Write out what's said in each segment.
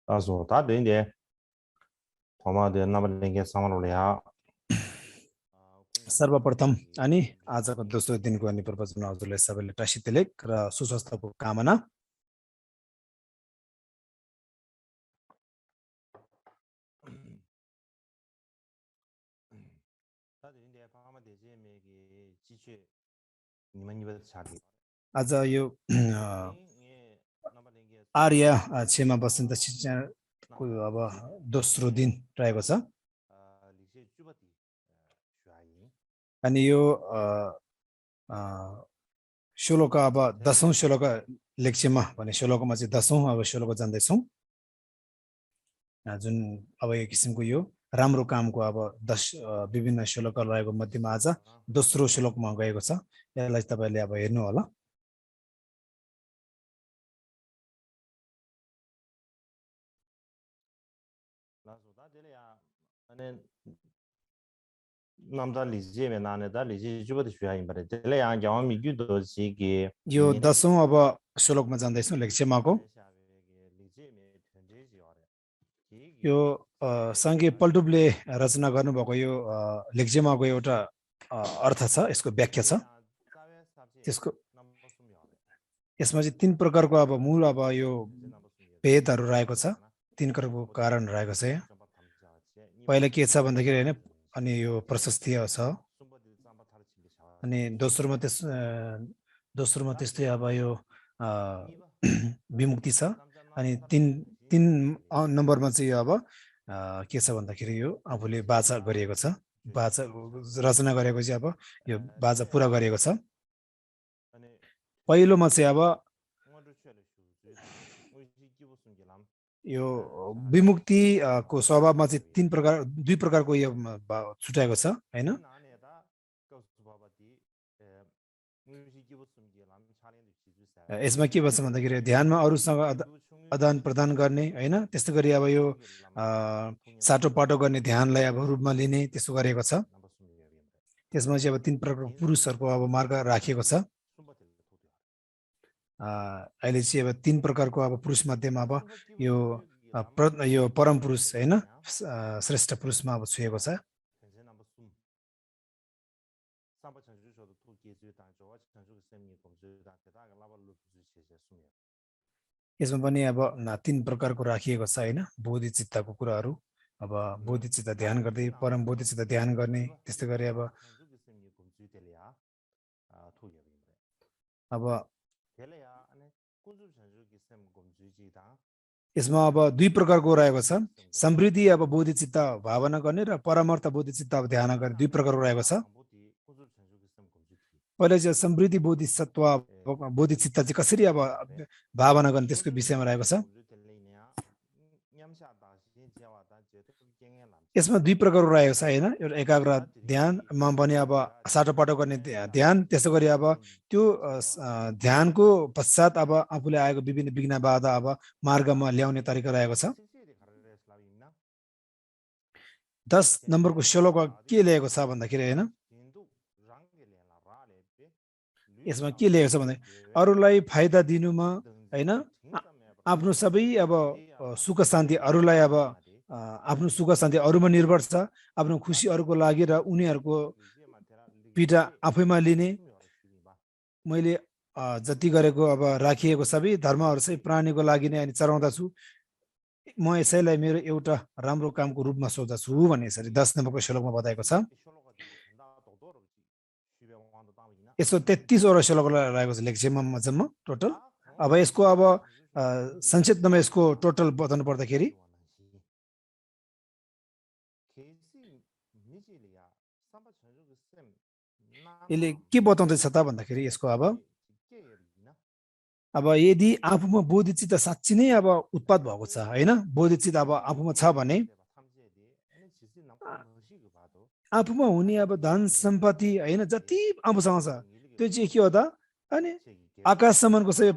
Also, da den die Thomas de नम्बरले सामानले सर्वप्रथम अनि आजको दोस्रो दिनको अनि प्रवचन हजुरलाई सबैले टासितेलेक र सुस्वास्थ्यको कामना। आज यो आर्य क्षेमा बसन्त शिक्षाको अब दोस्रो दिन रहेको छ अनि यो श्लोक अब 10औं श्लोक लेक्चरमा भने श्लोकमा चाहिँ 10औं अब श्लोक जान्दैछौँ जुन अब एक किसिमको यो राम्रो कामको अब 10 विभिन्न श्लोक रहेको मध्येमा आज दोस्रो श्लोकमा गएको छ यसलाई तपाईले अब हेर्नु होला यो 10औं अब श्लोकमा जान्दैछौँ लेक्चमाको यो संगे पल्टुबले रचना गर्नुभएको यो लेक्चमाको एउटा अर्थ छ यसको व्याख्या छ त्यसको यसमा चाहिँ तीन प्रकारको अब मूल अब यो भेदहरू रहेको छ तीन प्रकारको कारण रहेको छ यहाँ पहिला के छ भन्दाखेरि हैन अनि यो प्रशस्ति छ अनि दोस्रोमा त्यस्तै अब यो विमुक्ति छ अनि तीन नम्बरमा चाहिँ अब के छ भन्दाखेरि यो आफूले बाचा गरिएको छ बाचा रचना गरेको चाहिँ अब यो बाचा पुरा गरिएको छ पहिलोमा चाहिँ अब यो विमुक्ति को स्वभावमा चाहिँ दुई प्रकारको यो छुट्याएको छ हैन यसमा के भन्छ भन्दाखेरि ध्यानमा अरूसँग आदान प्रदान गर्ने हैन त्यस्तै गरी अब यो साटोपाटो गर्ने ध्यानलाई अब रूपमा लिने त्यसो गरेको छ त्यसमा चाहिँ अब तीन प्रकारको पुरुषहरुको अब मार्ग राखिएको छ अहिले चाहिँ अब तीन प्रकारको अब पुरुष मध्येमा अब यो परम पुरुष हैन श्रेष्ठ पुरुषमा अब छुएको छ यसमा पनि अब तीन प्रकारको राखिएको छ हैन बोधि चित्तको कुराहरू अब बोधि चित्त ध्यान गर्दै परम बोधि चित्त ध्यान गर्ने त्यस्तै गरी अब यसमा अब दुई प्रकारको रहेको छ समृद्धि अब बोधि चित्त भावना गर्ने र परमार्थ बोधि चित्त अब ध्यान गर्ने दुई प्रकारको रहेको छ पहिला चाहिँ समृद्धि बोधिसत्व बोधि चित्त चाहिँ कसरी अब भावना गर्ने त्यसको विषयमा रहेको छ यसमा दुई प्रकारको रहेको छ हैन एउटा एकाग्र ध्यानमा पनि अब साटोपाटो गर्ने ध्यान त्यसै गरी अब त्यो ध्यानको पश्चात अब आफूले आएको विभिन्न विघ्न बाधा अब मार्गमा ल्याउने तरिका रहेको छ 10 नम्बरको श्लोक के लेखेको छ भन्दाखेरि हैन यसमा के लेखेको छ भन्दा अरूलाई फाइदा दिनुमा हैन आफ्नो सबै अब सुख शान्ति अरूलाई अब आफ्नो सुख शान्ति अरूमा निर्भर छ आफ्नो खुसी अरूको लागि र उनीहरुको पीडा आफैमा लिने मैले जति गरेको अब राखिएको सबै धर्महरु चाहिँ प्राणीको लागि नै अनि चराउँदा छु म यसैलाई मेरो एउटा राम्रो कामको रूपमा सोच्दछु भन्ने यसरी 10 नम्बरको श्लोकमा बताएको छ यसो 33 वटा श्लोक रहेको छ लेक्चरमा जम्मा टोटल अब यसको अब संक्षिप्तमा यसको टोटल बताउनु पर्दाखेरि यसले के बताउँदैछ त भन्दाखेरि यसको अब यदि आफूमा बोधिचित्त साच्चै नै अब उत्पाद भएको छ हैन बोधिचित्त अब आफूमा छ भने आफूमा हुने अब धन सम्पत्ति हैन जति आफूसँग छ त्यो चाहिँ के हो त अनि आकाशसम्मको सबै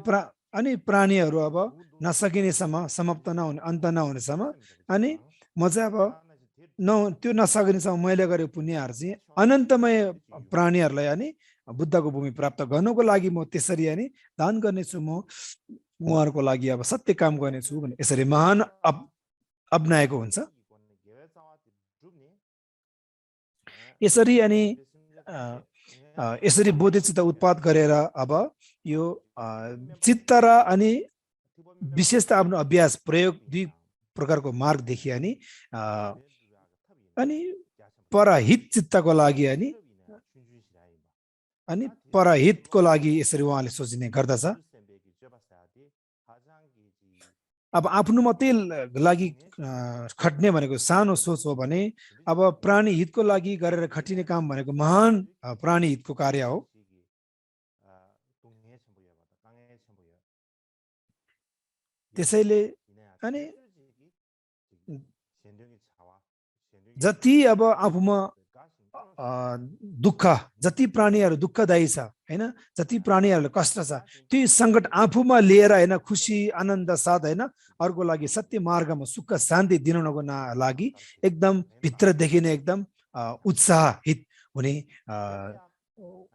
अनि प्राणीहरू अब नसकिनेसम्म समाप्त नहुने अन्त नहुनेसम्म अनि म चाहिँ अब त्यो नसकिनेसम्म मैले गरेको पुण्यहरु चाहिँ अनन्तमय प्राणीहरूलाई अनि बुद्धको भूमि प्राप्त गर्नको लागि म त्यसरी अनि दान गर्नेछु म उहाँहरूको लागि अब सत्य काम गर्नेछु भने यसरी महान अपनाएको हुन्छ। यसरी अनि यसरी बोधिचित्त उत्पाद गरेर अब यो चित्त र अनि विशेषता आफ्नो अभ्यास प्रयोग दुई प्रकारको मार्ग देखिए अनि परहित चित्तको लागि अनि परहितको लागि यसरी उहाँले सोच्ने गर्दछ। अब आफ्नो मात्रै लागि खट्ने भनेको सानो सोच हो भने अब प्राणी हितको लागि गरेर खटिने काम भनेको महान प्राणी हितको कार्य हो। त्यसैले अनि जति अब आफूमा दुःख, जति प्राणीहरू दुःखदायी छ हैन, जति प्राणीहरूलाई कष्ट छ, त्यो सङ्कट आफूमा लिएर हैन खुसी आनन्द साथ हैन अर्को लागि सत्य मार्गमा सुख शान्ति दिनको लागि एकदम भित्रदेखि नै एकदम उत्साहित हुने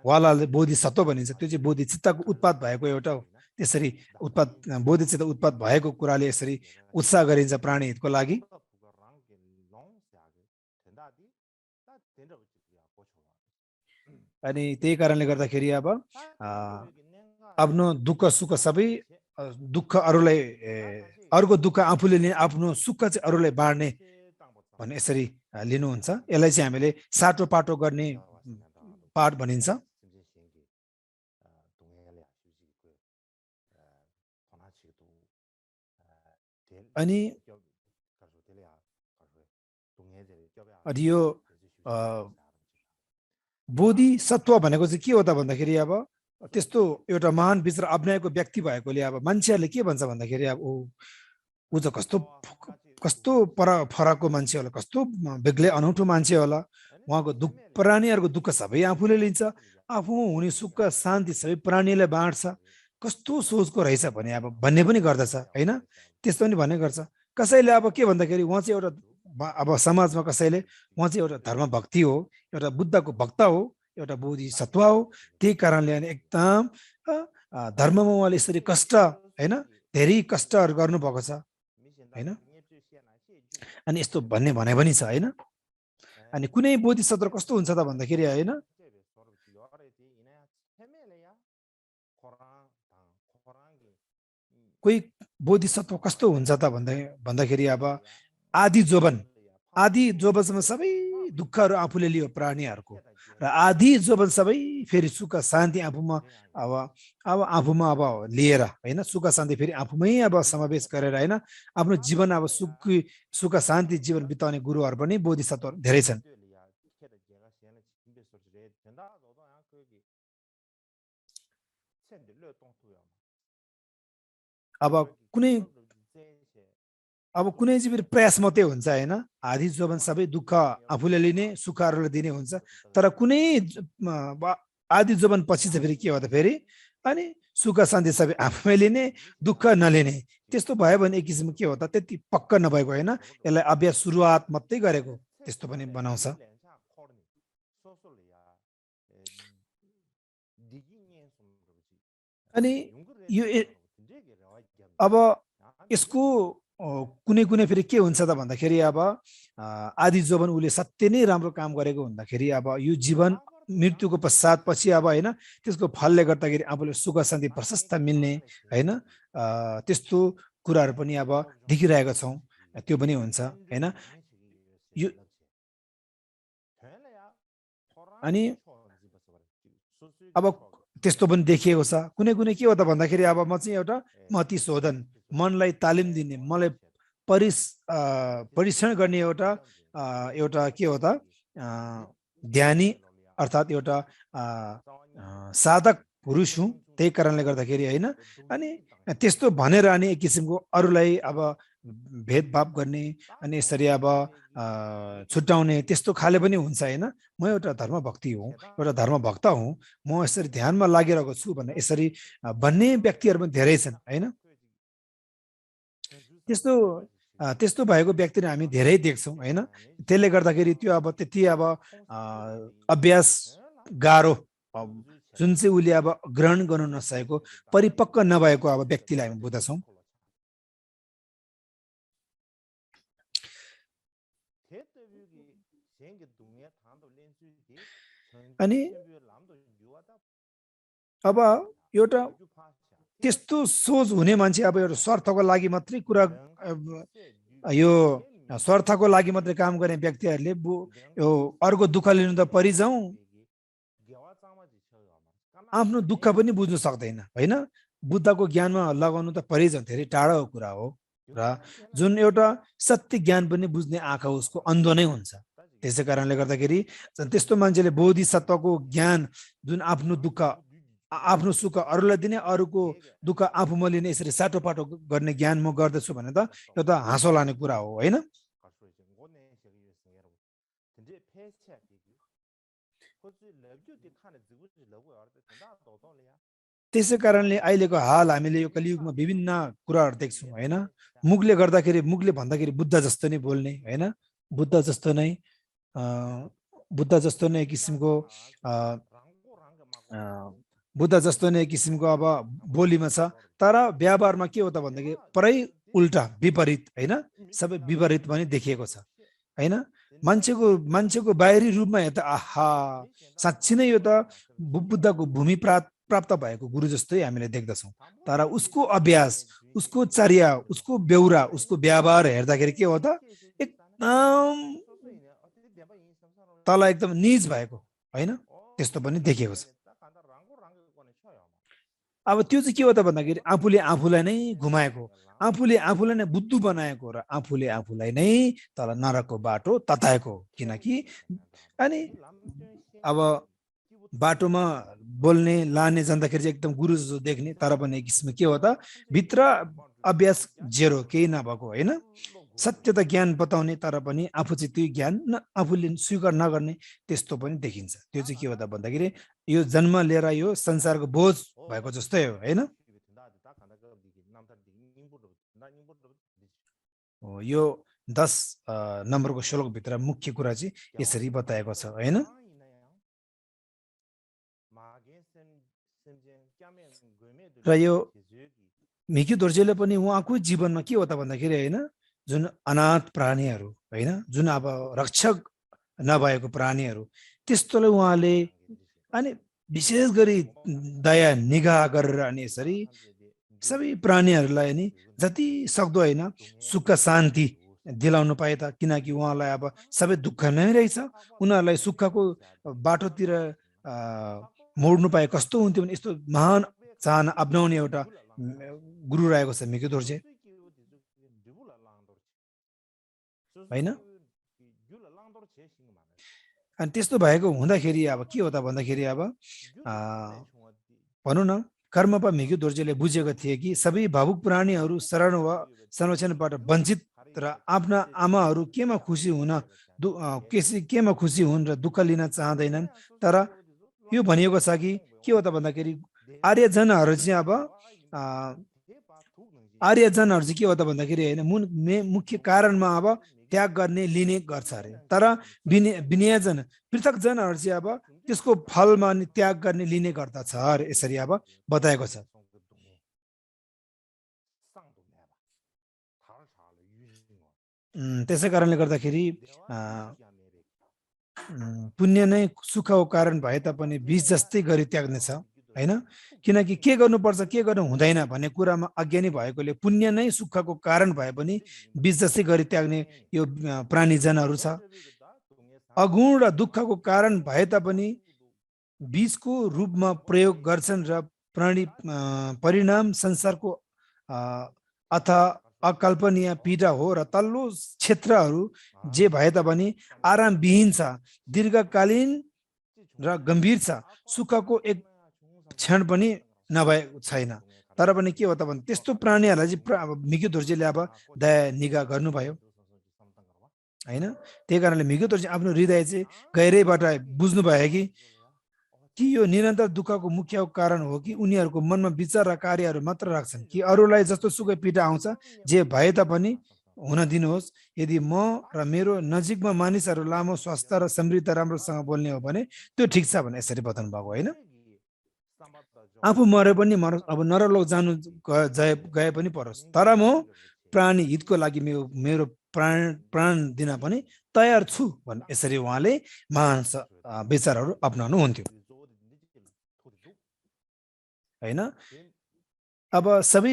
वालाले बोधिसत्व भनिन्छ। त्यो चाहिँ बोधिचित्तको उत्पाद भएको एउटा हो। त्यसरी उत्पाद बोधिचित्त उत्पाद भएको कुराले यसरी उत्साह गरिन्छ प्राणी हितको लागि। अनि त्यही कारणले गर्दाखेरि अब आफ्नो दुःख सुख सबै दुःख अरूलाई अर्को दुःख आफूले लिने आफ्नो सुख चाहिँ अरूलाई बाँड्ने भन्ने यसरी लिनुहुन्छ। यसलाई चाहिँ हामीले साटो पाटो गर्ने पाठ भनिन्छ। अनि यो बोधिसत्व भनेको चाहिँ के हो त भन्दाखेरि अब त्यस्तो एउटा महान विचार अपनाएको व्यक्ति भएकोले अब मान्छेहरूले के भन्छ भन्दाखेरि अब ऊ चाहिँ कस्तो फरकको मान्छे होला, कस्तो बेग्लै अनौठो मान्छे होला, उहाँको प्राणीहरूको दुःख सबै आफूले लिन्छ, आफूमा हुने सुख शान्ति सबै प्राणीलाई बाँड्छ, कस्तो सोचको रहेछ भने अब भन्ने पनि गर्दछ हैन। त्यस्तो पनि भन्ने गर्छ। कसैले अब के भन्दाखेरि उहाँ चाहिँ एउटा अब समाजमा कसैले उहाँ चाहिँ एउटा धर्म भक्ति हो, एउटा बुद्धको भक्त हो, एउटा बोधिसत्व हो। त्यही कारणले अनि एकदम धर्ममा उहाँले यसरी कष्ट हैन धेरै कष्टहरू गर्नुभएको छ हैन। अनि यस्तो भन्ने भने पनि छ हैन। अनि कुनै बोधिसत्व कस्तो हुन्छ त भन्दाखेरि हैन कोही बोधिसत्व कस्तो हुन्छ त भन्दाखेरि अब आदि जोबनसम्म सबै दुःखहरू आफूले लियो प्राणीहरूको र आदि जोबन सबै फेरि सुख शान्ति आफूमा अब लिएर हैन सुख शान्ति फेरि आफूमै अब समावेश गरेर हैन आफ्नो जीवन अब सुख शान्ति जीवन बिताउने गुरुहरू पनि बोधिसत्व धेरै छन्। अब कुनै चाहिँ फेरि प्रयास मात्रै हुन्छ हैन। आदि जोबन सबै दुःख आफूले लिने सुखहरूलाई दिने हुन्छ। तर कुनै आदि जोबन पछि चाहिँ फेरि के हो त फेरि अनि सुख शान्ति सबै आफूमै लिने दुःख नलिने त्यस्तो भयो भने एक किसिमको के हो त त्यति पक्का नभएको हैन। यसलाई अभ्यास सुरुवात मात्रै गरेको त्यस्तो पनि बनाउँछ। अनि यो अब यसको कुनै फेरि के हुन्छ त भन्दाखेरि अब आदि जोबन उसले सत्य नै राम्रो काम गरेको हुँदाखेरि अब यो जीवन मृत्युको पश्चात पछि अब हैन त्यसको फलले गर्दाखेरि आफूले सुख शान्ति प्रशस्त मिल्ने हैन त्यस्तो कुराहरू पनि अब देखिरहेका छौँ। त्यो पनि हुन्छ हैन। यो अनि अब त्यस्तो पनि देखिएको छ। कुनै के हो त भन्दाखेरि अब म चाहिँ एउटा मति शोधन मनलाई तालिम दिने मलाई परीक्षण गर्ने एउटा के हो त ध्यानी अर्थात् एउटा साधक पुरुष हुँ। त्यही कारणले गर्दाखेरि हैन अनि त्यस्तो भनेर अनि एक किसिमको अरूलाई अब भेदभाव गर्ने अनि यसरी अब छुट्याउने त्यस्तो खाले पनि हुन्छ हैन। म एउटा धर्मभक्ति हुँ, एउटा धर्मभक्त हुँ, म यसरी ध्यानमा लागिरहेको छु भन्ने यसरी भन्ने व्यक्तिहरू पनि धेरै छन् हैन। त्यस्तो भएको व्यक्तिहरू हामी धेरै देख्छौँ हैन। त्यसले गर्दाखेरि त्यो अब त्यति अब अभ्यास गाह्रो जुन चाहिँ उसले अब ग्रहण गर्न नसकेको परिपक्व नभएको अब व्यक्तिलाई हामी बुझ्दछौँ। अनि अब एउटा त्यस्तो सोच हुने मान्छे अब एउटा स्वार्थको लागि मात्रै कुरा यो स्वार्थको लागि मात्रै काम गर्ने व्यक्तिहरूले यो अर्को दुःख लिनु त परिजाउँ, आफ्नो दुःख पनि बुझ्नु सक्दैन हैन। बुद्धको ज्ञानमा लगाउनु त परिजाउँ धेरै टाढाको कुरा हो र जुन एउटा सत्य ज्ञान पनि बुझ्ने आँखा उसको अन्धो नै हुन्छ। त्यसै कारणले गर्दाखेरि त्यस्तो मान्छेले बोधिसत्वको ज्ञान जुन आफ्नो दुःख आफ्नो सुख अरूलाई दिने, अरूको दुःख आफूमा लिने, यसरी साटोपाटो गर्ने ज्ञान म गर्दछु भने त यो त हाँसो लाने कुरा हो हैन। त्यसै कारणले अहिलेको हाल हामीले यो कलियुगमा विभिन्न कुराहरू देख्छौँ हैन। मुखले गर्दाखेरि, मुखले भन्दाखेरि बुद्ध जस्तो नै बोल्ने हैन, बुद्ध जस्तो नै किसिमको बुद्ध जस्तो नै किसिमको अब बोलीमा छ, तर व्यवहारमा के हो त भन्दाखेरि पुरै उल्टा विपरीत हैन, सबै विपरीत पनि देखिएको छ हैन। मान्छेको बाहिरी रूपमा हेर्दा आहा साँच्ची नै यो त बुद्धको भूमि प्राप्त भएको गुरु जस्तै हामीले देख्दछौँ, तर उसको अभ्यास, उसको चर्या, उसको बेउरा, उसको व्यवहार हेर्दाखेरि के हो त एकदम तल एकदम निज भएको हैन, त्यस्तो पनि देखिएको छ। अब त्यो चाहिँ के हो त भन्दाखेरि आफूले आफूलाई नै घुमाएको, आफूले आफूलाई नै बुद्धु बनाएको र आफूले आफूलाई नै तल नरकको बाटो तताएको। किनकि अनि अब बाटोमा बोल्ने लाने जाँदाखेरि चाहिँ एकदम गुरु जस्तो देख्ने, तर पनि एक किसिममा के हो त भित्र अभ्यास जेरो, केही नभएको हैन। सत्य त ज्ञान बताउने तर पनि आफू चाहिँ त्यो ज्ञान आफूले स्वीकार नगर्ने, त्यस्तो पनि देखिन्छ। त्यो चाहिँ के हो त भन्दाखेरि यो जन्म लिएर यो संसारको बोझ भएको जस्तै हो हैन। यो 10 नम्बरको श्लोकभित्र मुख्य कुरा चाहिँ यसरी बताएको छ हैन। र यो मिकी दोर्जेले पनि उहाँको जीवनमा के हो त भन्दाखेरि हैन, जुन अनाथ प्राणीहरू हैन, जुन अब रक्षक नभएको प्राणीहरू, त्यस्तोलाई उहाँले अनि विशेष गरी दया निगाह गरेर अनि यसरी सबै प्राणीहरूलाई नि जति सक्दो होइन सुख शान्ति दिलाउनु पाए त। किनकि उहाँलाई अब सबै दुःख नै रहेछ, उनीहरूलाई सुखको बाटोतिर मोड्नु पाए कस्तो हुन्थ्यो भने, यस्तो महान चाहना अपनाउने एउटा गुरु रहेको छ मिकी दोर्जे हैन। अनि त्यस्तो भएको हुँदाखेरि अब के हो त भन्दाखेरि अब भनौँ न कर्मपा मिकी दोर्जेले बुझेको थिए कि सबै भावुक प्राणीहरू शरण वा संरक्षणबाट वञ्चित र आफ्ना आमाहरू केमा खुसी हुन केमा खुसी हुन् र दुःख लिन चाहँदैनन्। तर यो भनिएको छ कि के हो त भन्दाखेरि आर्यजनहरू चाहिँ अब आर्यजनहरू चाहिँ के हो त भन्दाखेरि होइन मुख्य कारणमा अब त्याग गर्ने लिने गर्छ अरे, तर विनयजन पृथक जनहरू चाहिँ अब त्यसको फलमा अनि त्याग गर्ने लिने गर्दछ अरे, यसरी अब बताएको छ। त्यसै कारणले गर्दाखेरि पुण्य नै सुखको कारण भए तापनि बीज जस्तै गरी त्याग्नेछ हैन। किनकि के गर्नुपर्छ के गर्नु हुँदैन भन्ने कुरामा अज्ञानी भएकोले पुण्य नै सुखको कारण भए पनि बीज जस्तै गरी त्याग्ने यो प्राणीजनहरू छ। अगुण र दुःखको कारण भए तापनि बीजको रूपमा प्रयोग गर्छन् र परिणाम संसारको अथवा अकल्पनीय पीडा हो र तल्लो क्षेत्रहरू जे भए तापनि आरामविहीन छ, दीर्घकालीन र गम्भीर छ, सुखको एक क्षण पनि नभएको छैन। तर पनि के हो त भने त्यस्तो प्राणीहरूलाई चाहिँ मिकी दोर्जेले अब दया निगाह गर्नुभयो हैन। त्यही कारणले मिकी दोर्जे आफ्नो हृदय चाहिँ गहिरैबाट बुझ्नुभयो कि यो निरन्तर दुःखको मुख्य कारण हो कि उनीहरूको मनमा विचार र कार्यहरू मात्र राख्छन् कि अरूलाई जस्तो सुकै पीडा आउँछ जे भए तापनि हुन दिनुहोस्। यदि म र मेरो नजिकमा मानिसहरू लामो स्वास्थ्य र समृद्ध राम्रोसँग बोल्ने हो भने त्यो ठिक छ भने यसरी बताउनु भएको होइन। आफू मरे पनि मरोस्, अब नरलोक जानु गए पनि परोस्, तर म प्राणी हितको लागि मेरो प्राण दिन पनि तयार छु भन्ने यसरी उहाँले महान विचारहरू अपनाउनु हुन्थ्यो हैन। अब सबै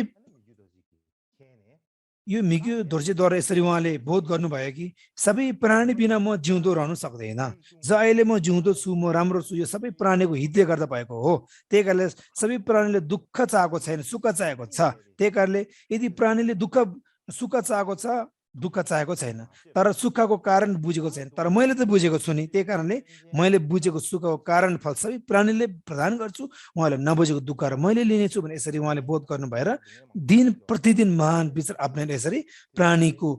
यो मिग्यू दोर्जेद्वारा यसरी उहाँले बोध गर्नुभयो कि सबै प्राणी बिना म जिउँदो रहनु सक्दैन, ज अहिले म जिउँदो छु, म राम्रो छु, यो सबै प्राणीको हितले गर्दा भएको हो। त्यही कारणले सबै प्राणीले दुःख चाहेको छैन, सुख चाहेको छ। त्यही कारणले यदि प्राणीले सुख चाहेको छ, दुःख चाहेको छैन, तर सुखको कारण बुझेको छैन, तर मैले त बुझेको छु नि। त्यही कारणले मैले बुझेको सुखको कारण फल सबै प्राणीले प्रदान गर्छु, उहाँले नबुझेको दुःखहरू मैले लिनेछु भने यसरी उहाँले बोध गर्नु भएर दिन प्रतिदिन महान विचार आफ्नै यसरी प्राणीको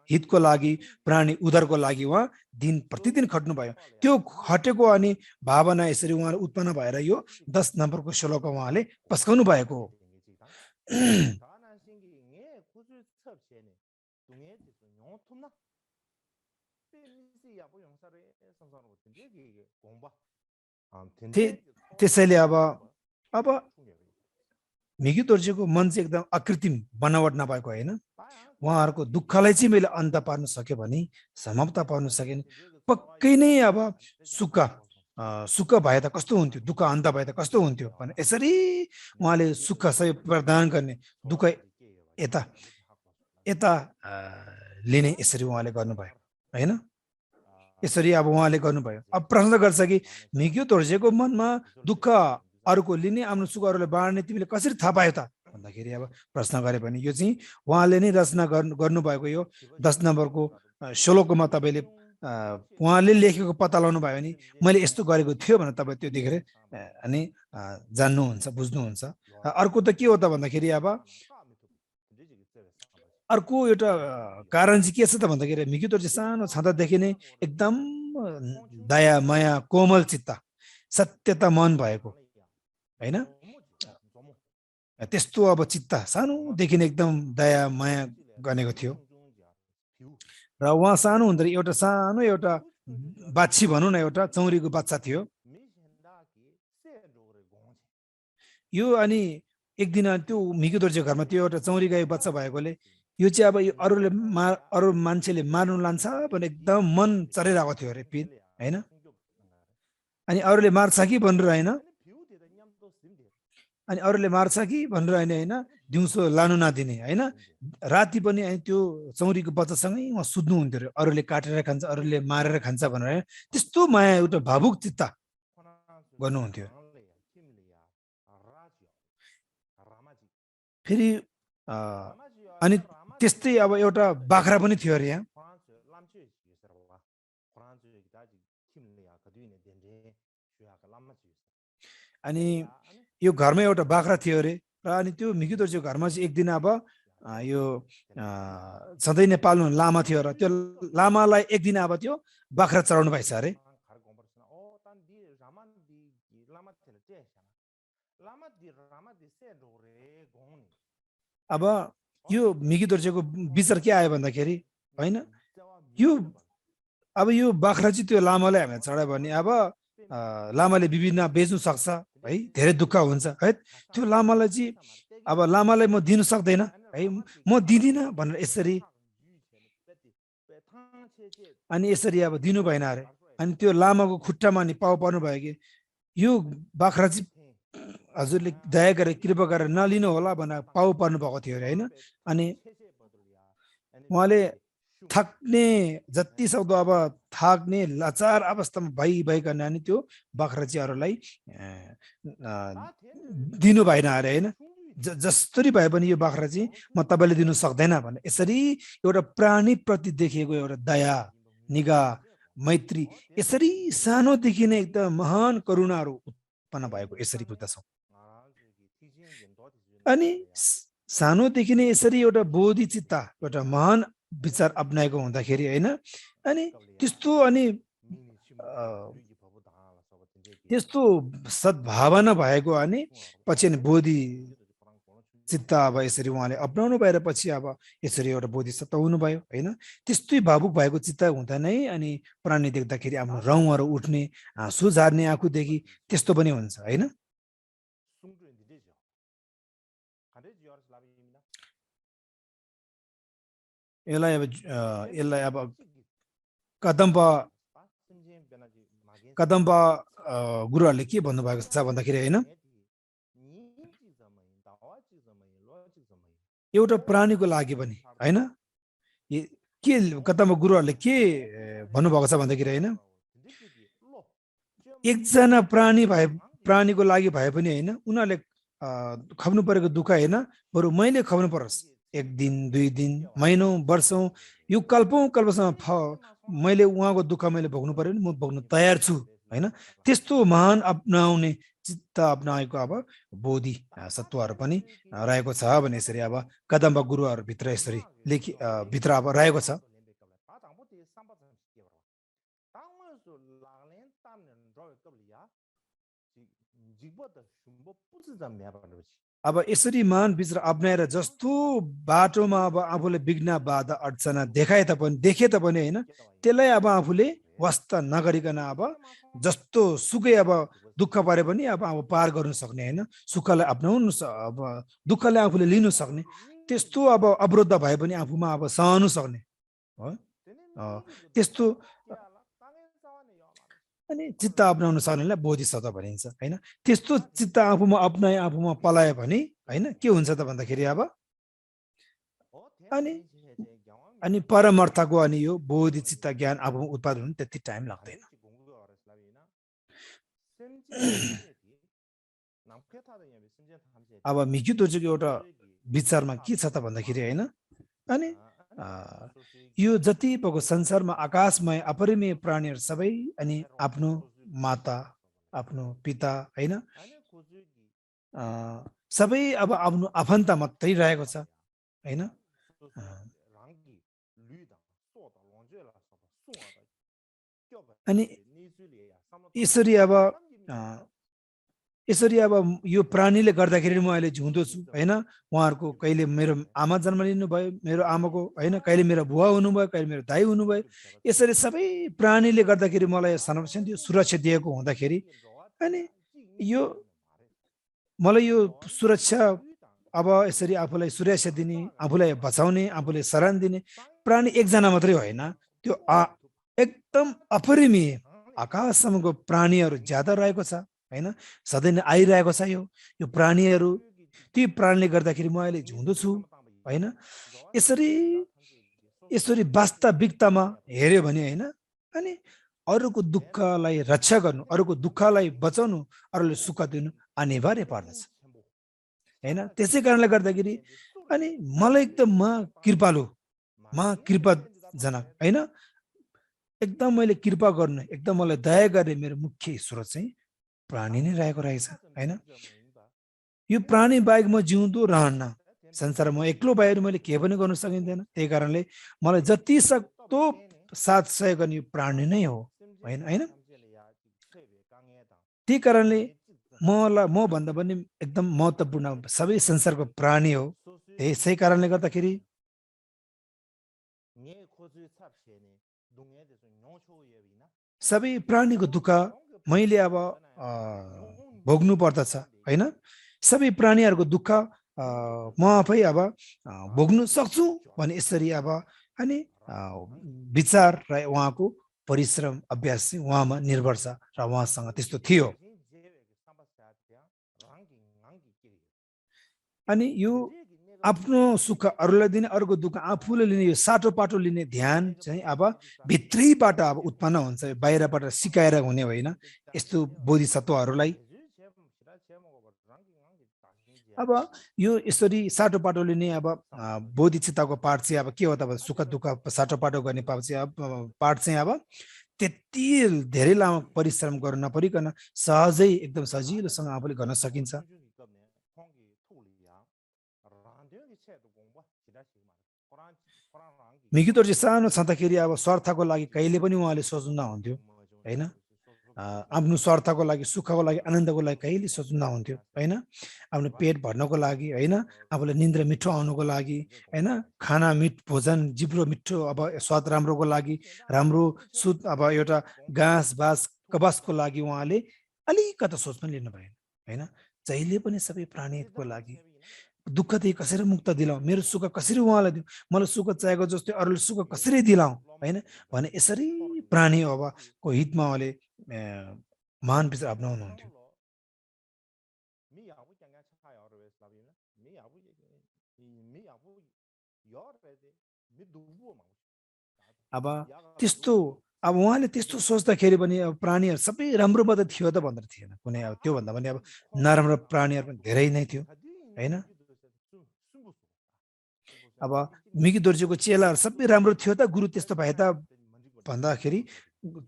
हितको लागि, प्राणी उद्धारको लागि उहाँ दिन प्रतिदिन खट्नुभयो। त्यो खटेको अनि भावना यसरी उहाँले उत्पन्न भएर यो 10 नम्बरको श्लोक उहाँले पस्काउनु भएको हो। त्यसैले अब मिग्यू दोर्जेको मन चाहिँ एकदम अकृत्रिम बनावट नभएको होइन। उहाँहरूको दुःखलाई चाहिँ मैले अन्त पार्न सक्यो भने, समाप्त पार्न सकेन, पक्कै नै अब सुख भए त कस्तो हुन्थ्यो, दुःख अन्त भए त कस्तो हुन्थ्यो भने यसरी उहाँले सुख सबै प्रदान गर्ने, दुःख यता लिने यसरी उहाँले गर्नुभयो होइन। यसरी अब उहाँले गर्नुभयो। अब प्रश्न गर्छ कि मिग्यू दोर्जेको मनमा दुःख अरूको लिने, आफ्नो सुख अरूले बाँड्ने तिमीले कसरी थाहा पायो त भन्दाखेरि अब प्रश्न गरे भने यो चाहिँ उहाँले नै रचना गर्नुभएको यो 10 नम्बरको श्लोकमा तपाईँले उहाँले लेखेको पत्ता लगाउनु भयो भने मैले यस्तो गरेको थियो भनेर तपाईँ त्यो देखेर अनि जान्नुहुन्छ, बुझ्नुहुन्छ। अर्को त के हो त भन्दाखेरि अब अर्को एउटा कारण चाहिँ के छ त भन्दाखेरि मिग्यू दोर्जे सानो छँदादेखि नै एकदम दया माया कोमल चित्त सत्यता मन भएको हैन। त्यस्तो अब चित्त सानोदेखि नै एकदम दया माया गनेको थियो। र उहाँ सानो हुँदा एउटा बाछी भनौँ न, एउटा चौरीको बच्चा थियो यो। अनि एक दिन त्यो मिग्यू दोर्जेको घरमा त्यो एउटा चौरी गाई बच्चा भएकोले यो चाहिँ अब अरू मान्छेले मार्नु लान्छ भने एकदम मन चरिरहेको थियो अरे पिर होइन। अनि अरूले मार्छ कि भनेर होइन, अनि अरूले मार्छ कि भनेर होइन, दिउँसो लानु नदिने होइन, राति पनि त्यो चौरीको बच्चासँगै उहाँ सुत्नुहुन्थ्यो अरे। अरूले काटेर खान्छ, अरूले मारेर खान्छ भनेर त्यस्तो माया, एउटा भावुक चित्त गर्नुहुन्थ्यो। फेरि अनि त्यस्तै अब एउटा बाख्रा पनि थियो अरे यहाँ। अनि यो घरमा एउटा बाख्रा थियो अरे। र अनि त्यो मिग्यू दोर्जेको घरमा चाहिँ एक दिन अब यो सधैँ नै पाल्नु लामा थियो र त्यो लामालाई एक दिन अब त्यो बाख्रा चराउनु भएछ अरे। अब यो मिग्यू दोर्जेको विचार के आयो भन्दाखेरि होइन, अब यो बाख्रा चाहिँ त्यो लामालाई हामीले चढायो भने अब लामाले विभिन्न बेच्नु सक्छ है, धेरै दुःख हुन्छ है। त्यो लामालाई चाहिँ अब लामालाई म दिनु सक्दैन है, म दिदिनँ भनेर यसरी अनि यसरी अब दिनु भएन अरे। अनि त्यो लामाको खुट्टामा नि पाउ पर्नु भयो कि यो बाख्रा चाहिँ हजुरले दया गरेर कृपा गरेर नलिनु होला भनेर पाउ पर्नु भएको थियो अरे होइन। अनि उहाँले थाक्ने जति सक्दो अब थाक्ने लाचार अवस्थामा भइकन अनि त्यो बाख्रा चाहिँ अरूलाई दिनु भएन अरे होइन। जसरी भए पनि यो बाख्रा चाहिँ म तपाईँले दिनु सक्दैन भने यसरी एउटा प्राणी प्रति देखिएको एउटा दया, निगाह, मैत्री यसरी सानोदेखि नै एकदम महान करुणाहरू उत्पन्न भएको यसरी बुझ्दछौँ। अनि सानोदेखि नै यसरी एउटा बोधी चित्त, एउटा महान विचार अपनाएको हुँदाखेरि होइन, अनि त्यस्तो सद्भावना भएको अनि पछि अनि बोधी चित्त अब यसरी उहाँले अपनाउनु भएर पछि अब यसरी एउटा बोधिसत्व हुनुभयो होइन। त्यस्तै भावुक भएको चित्त हुँदा नै अनि प्राणी देख्दाखेरि आफ्नो रौँहरू उठ्ने, आँसु झार्ने आँखुदेखि त्यस्तो पनि हुन्छ होइन। यसलाई अब कदम्ब गुरुहरूले के भन्नुभएको छ भन्दाखेरि हैन एउटा प्राणीको लागि पनि हैन के कदम्ब गुरुहरूले के भन्नुभएको छ भन्दाखेरि हैन एकजना प्राणीको लागि भए पनि हैन उनीहरूले खप्नु परेको दुःख हैन बरु मैले खप्नु परोस् 1 दिन 2 दिन महिनौं वर्षौं यो कल्पसम्म मैले उहाँको दुःख मैले भोग्नु पर्यो नि म भोग्न तयार छु हैन त्यस्तो महान अपनाउने चित्त अपनाएको अब बोधि सत्वहरू पनि रहेको छ भने यसरी अब कदम्ब गुरुहरू भित्र यसरी भित्र अब रहेको छ अब यसरी मान भित्र अपनाएर जस्तो बाटोमा अब आफूले विघ्न बाधा अडचना देखे तापनि हैन त्यसलाई अब आफूले वास्ता नगरिकन अब जस्तो सुकै अब दुःख परे पनि अब पार गर्न सक्ने हैन सुखलाई अपनाउनु अब दुःखलाई आफूले लिनु सक्ने त्यस्तो अब अवरोध भए पनि आफूमा अब सहनु सक्ने हो त्यस्तो अनि चित्त अपनाउन सक्नेलाई बोधिसत्व भनिन्छ हैन त्यस्तो चित्त आफूमा अपनाए आफूमा पलायो भने हैन के हुन्छ त भन्दाखेरि अब अनि परमार्थको अनि यो बोधि चित्त ज्ञान आफूमा उत्पादन हुन त्यति टाइम लाग्दैन अब मिक्यु दोर्जेको एउटा विचारमा के छ त भन्दाखेरि हैन अनि यो जति पको संसारमा आकाशमय अपरिमेय प्राणीहरू सबै अनि आफ्नो माता आफ्नो पिता हैन सबै अब आफ्नो आफन्त मात्रै रहेको छ हैन अनि यसरी अब यो प्राणीले गर्दाखेरि म अहिले झुँदो छु हैन उहाँहरुको कहिले मेरो आमा जन्म लिनु भयो मेरो आमाको हैन कहिले मेरो बुवा हुनुभयो कहिले मेरो दाइ हुनुभयो यसरी सबै प्राणीले गर्दाखेरि मलाई संरक्षण दियो सुरक्षा दिएको हुँदाखेरि अनि यो मलाई यो सुरक्षा अब यसरी आफूलाई सुरक्षा दिने आफूलाई बचाउने आफूले शरण दिने प्राणी एकजना मात्रै होइन त्यो एकदम अपरिमेय आकाशसम्मको प्राणीहरू ज्यादा रहेको छ हैन सधैँ नै आइरहेको छ यो प्राणीहरू ती प्राणीले गर्दाखेरि म अहिले झुँदो छु हैन यसरी वास्तविकतामा हेर्यो भने हैन अनि अरूको दुःखलाई रक्षा गर्नु अरूको दुःखलाई बचाउनु अरूले सुख दिनु अनिवार्य पर्दछ हैन त्यसै कारणले गर्दाखेरि अनि मलाई एकदम कृपाजनक हैन एकदम मैले कृपा गर्ने एकदम मलाई दया गर्ने मेरो मुख्य स्रोत चाहिँ प्राणी नै रहेको रहेछ हैन यो प्राणी बाहेक म जिउँदो रहन्न संसारमा म एक्लो बाहेक मैले के पनि गर्न सकिँदैन त्यही कारणले मलाई जति सक्दो साथ सहयोग गर्ने यो प्राणी नै हो हैन त्यही कारणले म भन्दा पनि एकदम महत्त्वपूर्ण सबै संसारको प्राणी हो त्यसै कारणले गर्दाखेरि सबै प्राणीको दुःख मैले अब भोग्नु पर्दछ हैन सबै प्राणीहरूको दुःख म आफै अब भोग्नु सक्छु भने यसरी अब अनि विचार र उहाँको परिश्रम अभ्यास चाहिँ उहाँमा निर्भर छ र उहाँसँग त्यस्तो थियो अनि यो आफ्नो सुख अरूलाई दिने अरूको दुःख आफूले लिने यो साटो पाटो लिने ध्यान चाहिँ अब भित्रैबाट अब उत्पन्न हुन्छ बाहिरबाट सिकाएर हुने होइन यस्तो बोधिसत्वहरूलाई अब यो यसरी साटो पाटो लिने अब बोधिचित्तको पाठ चाहिँ अब के हो त सुख दुःख साटो पाटो गर्ने पाठ चाहिँ अब त्यति धेरै लामो परिश्रम गर्न नपरिकन सहजै एकदम सजिलोसँग आफूले गर्न सकिन्छ मिकितोर्जी सानो छँदाखेरि अब स्वार्थको लागि कहिले पनि उहाँले सोच्नु नहुन्थ्यो हैन आफ्नो स्वार्थको लागि सुखको लागि आनन्दको लागि कहिले सोच्नु नहुन्थ्यो हैन आफ्नो पेट भर्नको लागि हैन आफूलाई निन्द्रा मिठो आउनुको लागि हैन खाना भोजन जिब्रो मिठो अब स्वाद राम्रोको लागि राम्रो शुद्ध अब एउटा घाँस बाँस कबासको लागि उहाँले अलिकता सोच पनि लिनु भएन हैन जहिले पनि सबै प्राणीको लागि दुःखदेखि कसरी मुक्त दिलाउँ, मेरो सुख कसरी उहाँलाई दिउँ, मलाई सुख चाहिएको जस्तै अरूले सुख कसरी दिलाउँ, होइन भने यसरी प्राणी अब को हितमा उहाँले महान विचार अप्नाउनुहुन्थ्यो। अब त्यस्तो अब उहाँले त्यस्तो सोच्दाखेरि पनि अब प्राणीहरू सबै राम्रो मात्रै थियो त भनेर थिएन, कुनै अब त्योभन्दा पनि अब नराम्रो प्राणीहरू पनि धेरै नै थियो, होइन। अब मिकी दोर्जेको चेलाहरू सबै राम्रो थियो त, गुरु त्यस्तो भए त भन्दाखेरि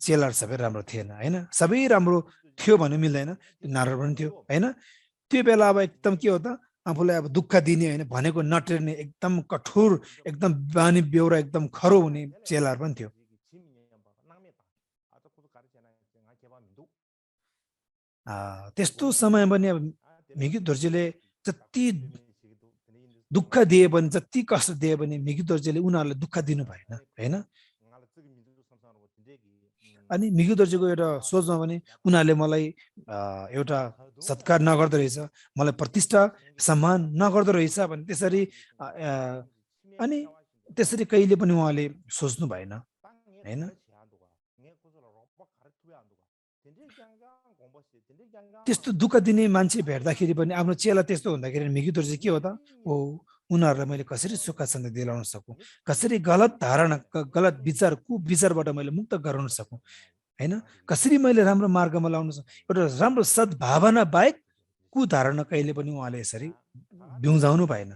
चेलाहरू सबै राम्रो थिएन, होइन। सबै राम्रो थियो भन्नु मिल्दैन, नराम्रो पनि थियो, होइन। त्यो बेला अब एकदम के हो त, आफूलाई अब दुःख दिने, होइन, भनेको नटेर्ने, एकदम कठोर, एकदम बानी बेहोरा एकदम खरो हुने चेलाहरू पनि थियो। त्यस्तो समय पनि अब मिकी दोर्जेले जति दुःख दिए पनि, जति कष्ट दिए पनि मिकी दोर्जेले उनीहरूलाई दुःख दिनु भएन, होइन। अनि मिकी दोर्जेको एउटा सोचमा पनि उनीहरूले मलाई एउटा सत्कार नगर्दो रहेछ, मलाई प्रतिष्ठा सम्मान नगर्दो रहेछ भने त्यसरी अनि त्यसरी कहिले पनि उहाँले सोच्नु भएन, होइन। त्यस्तो दुःख दिने मान्छे भेट्दाखेरि पनि आफ्नो चेला त्यस्तो हुँदाखेरि मिकी दोर्जे के हो त, ओ उनीहरूलाई मैले कसरी सुख शान्ति दिलाउन सकुँ, कसरी गलत धारणा, गलत विचार, कुविचारबाट मैले मुक्त गराउन सकुँ, होइन, कसरी मैले राम्रो मार्गमा लाउन सक्छु, एउटा राम्रो सद्भावना बाहेक कुधारणा कहिले पनि उहाँले यसरी बिउजाउनु भएन।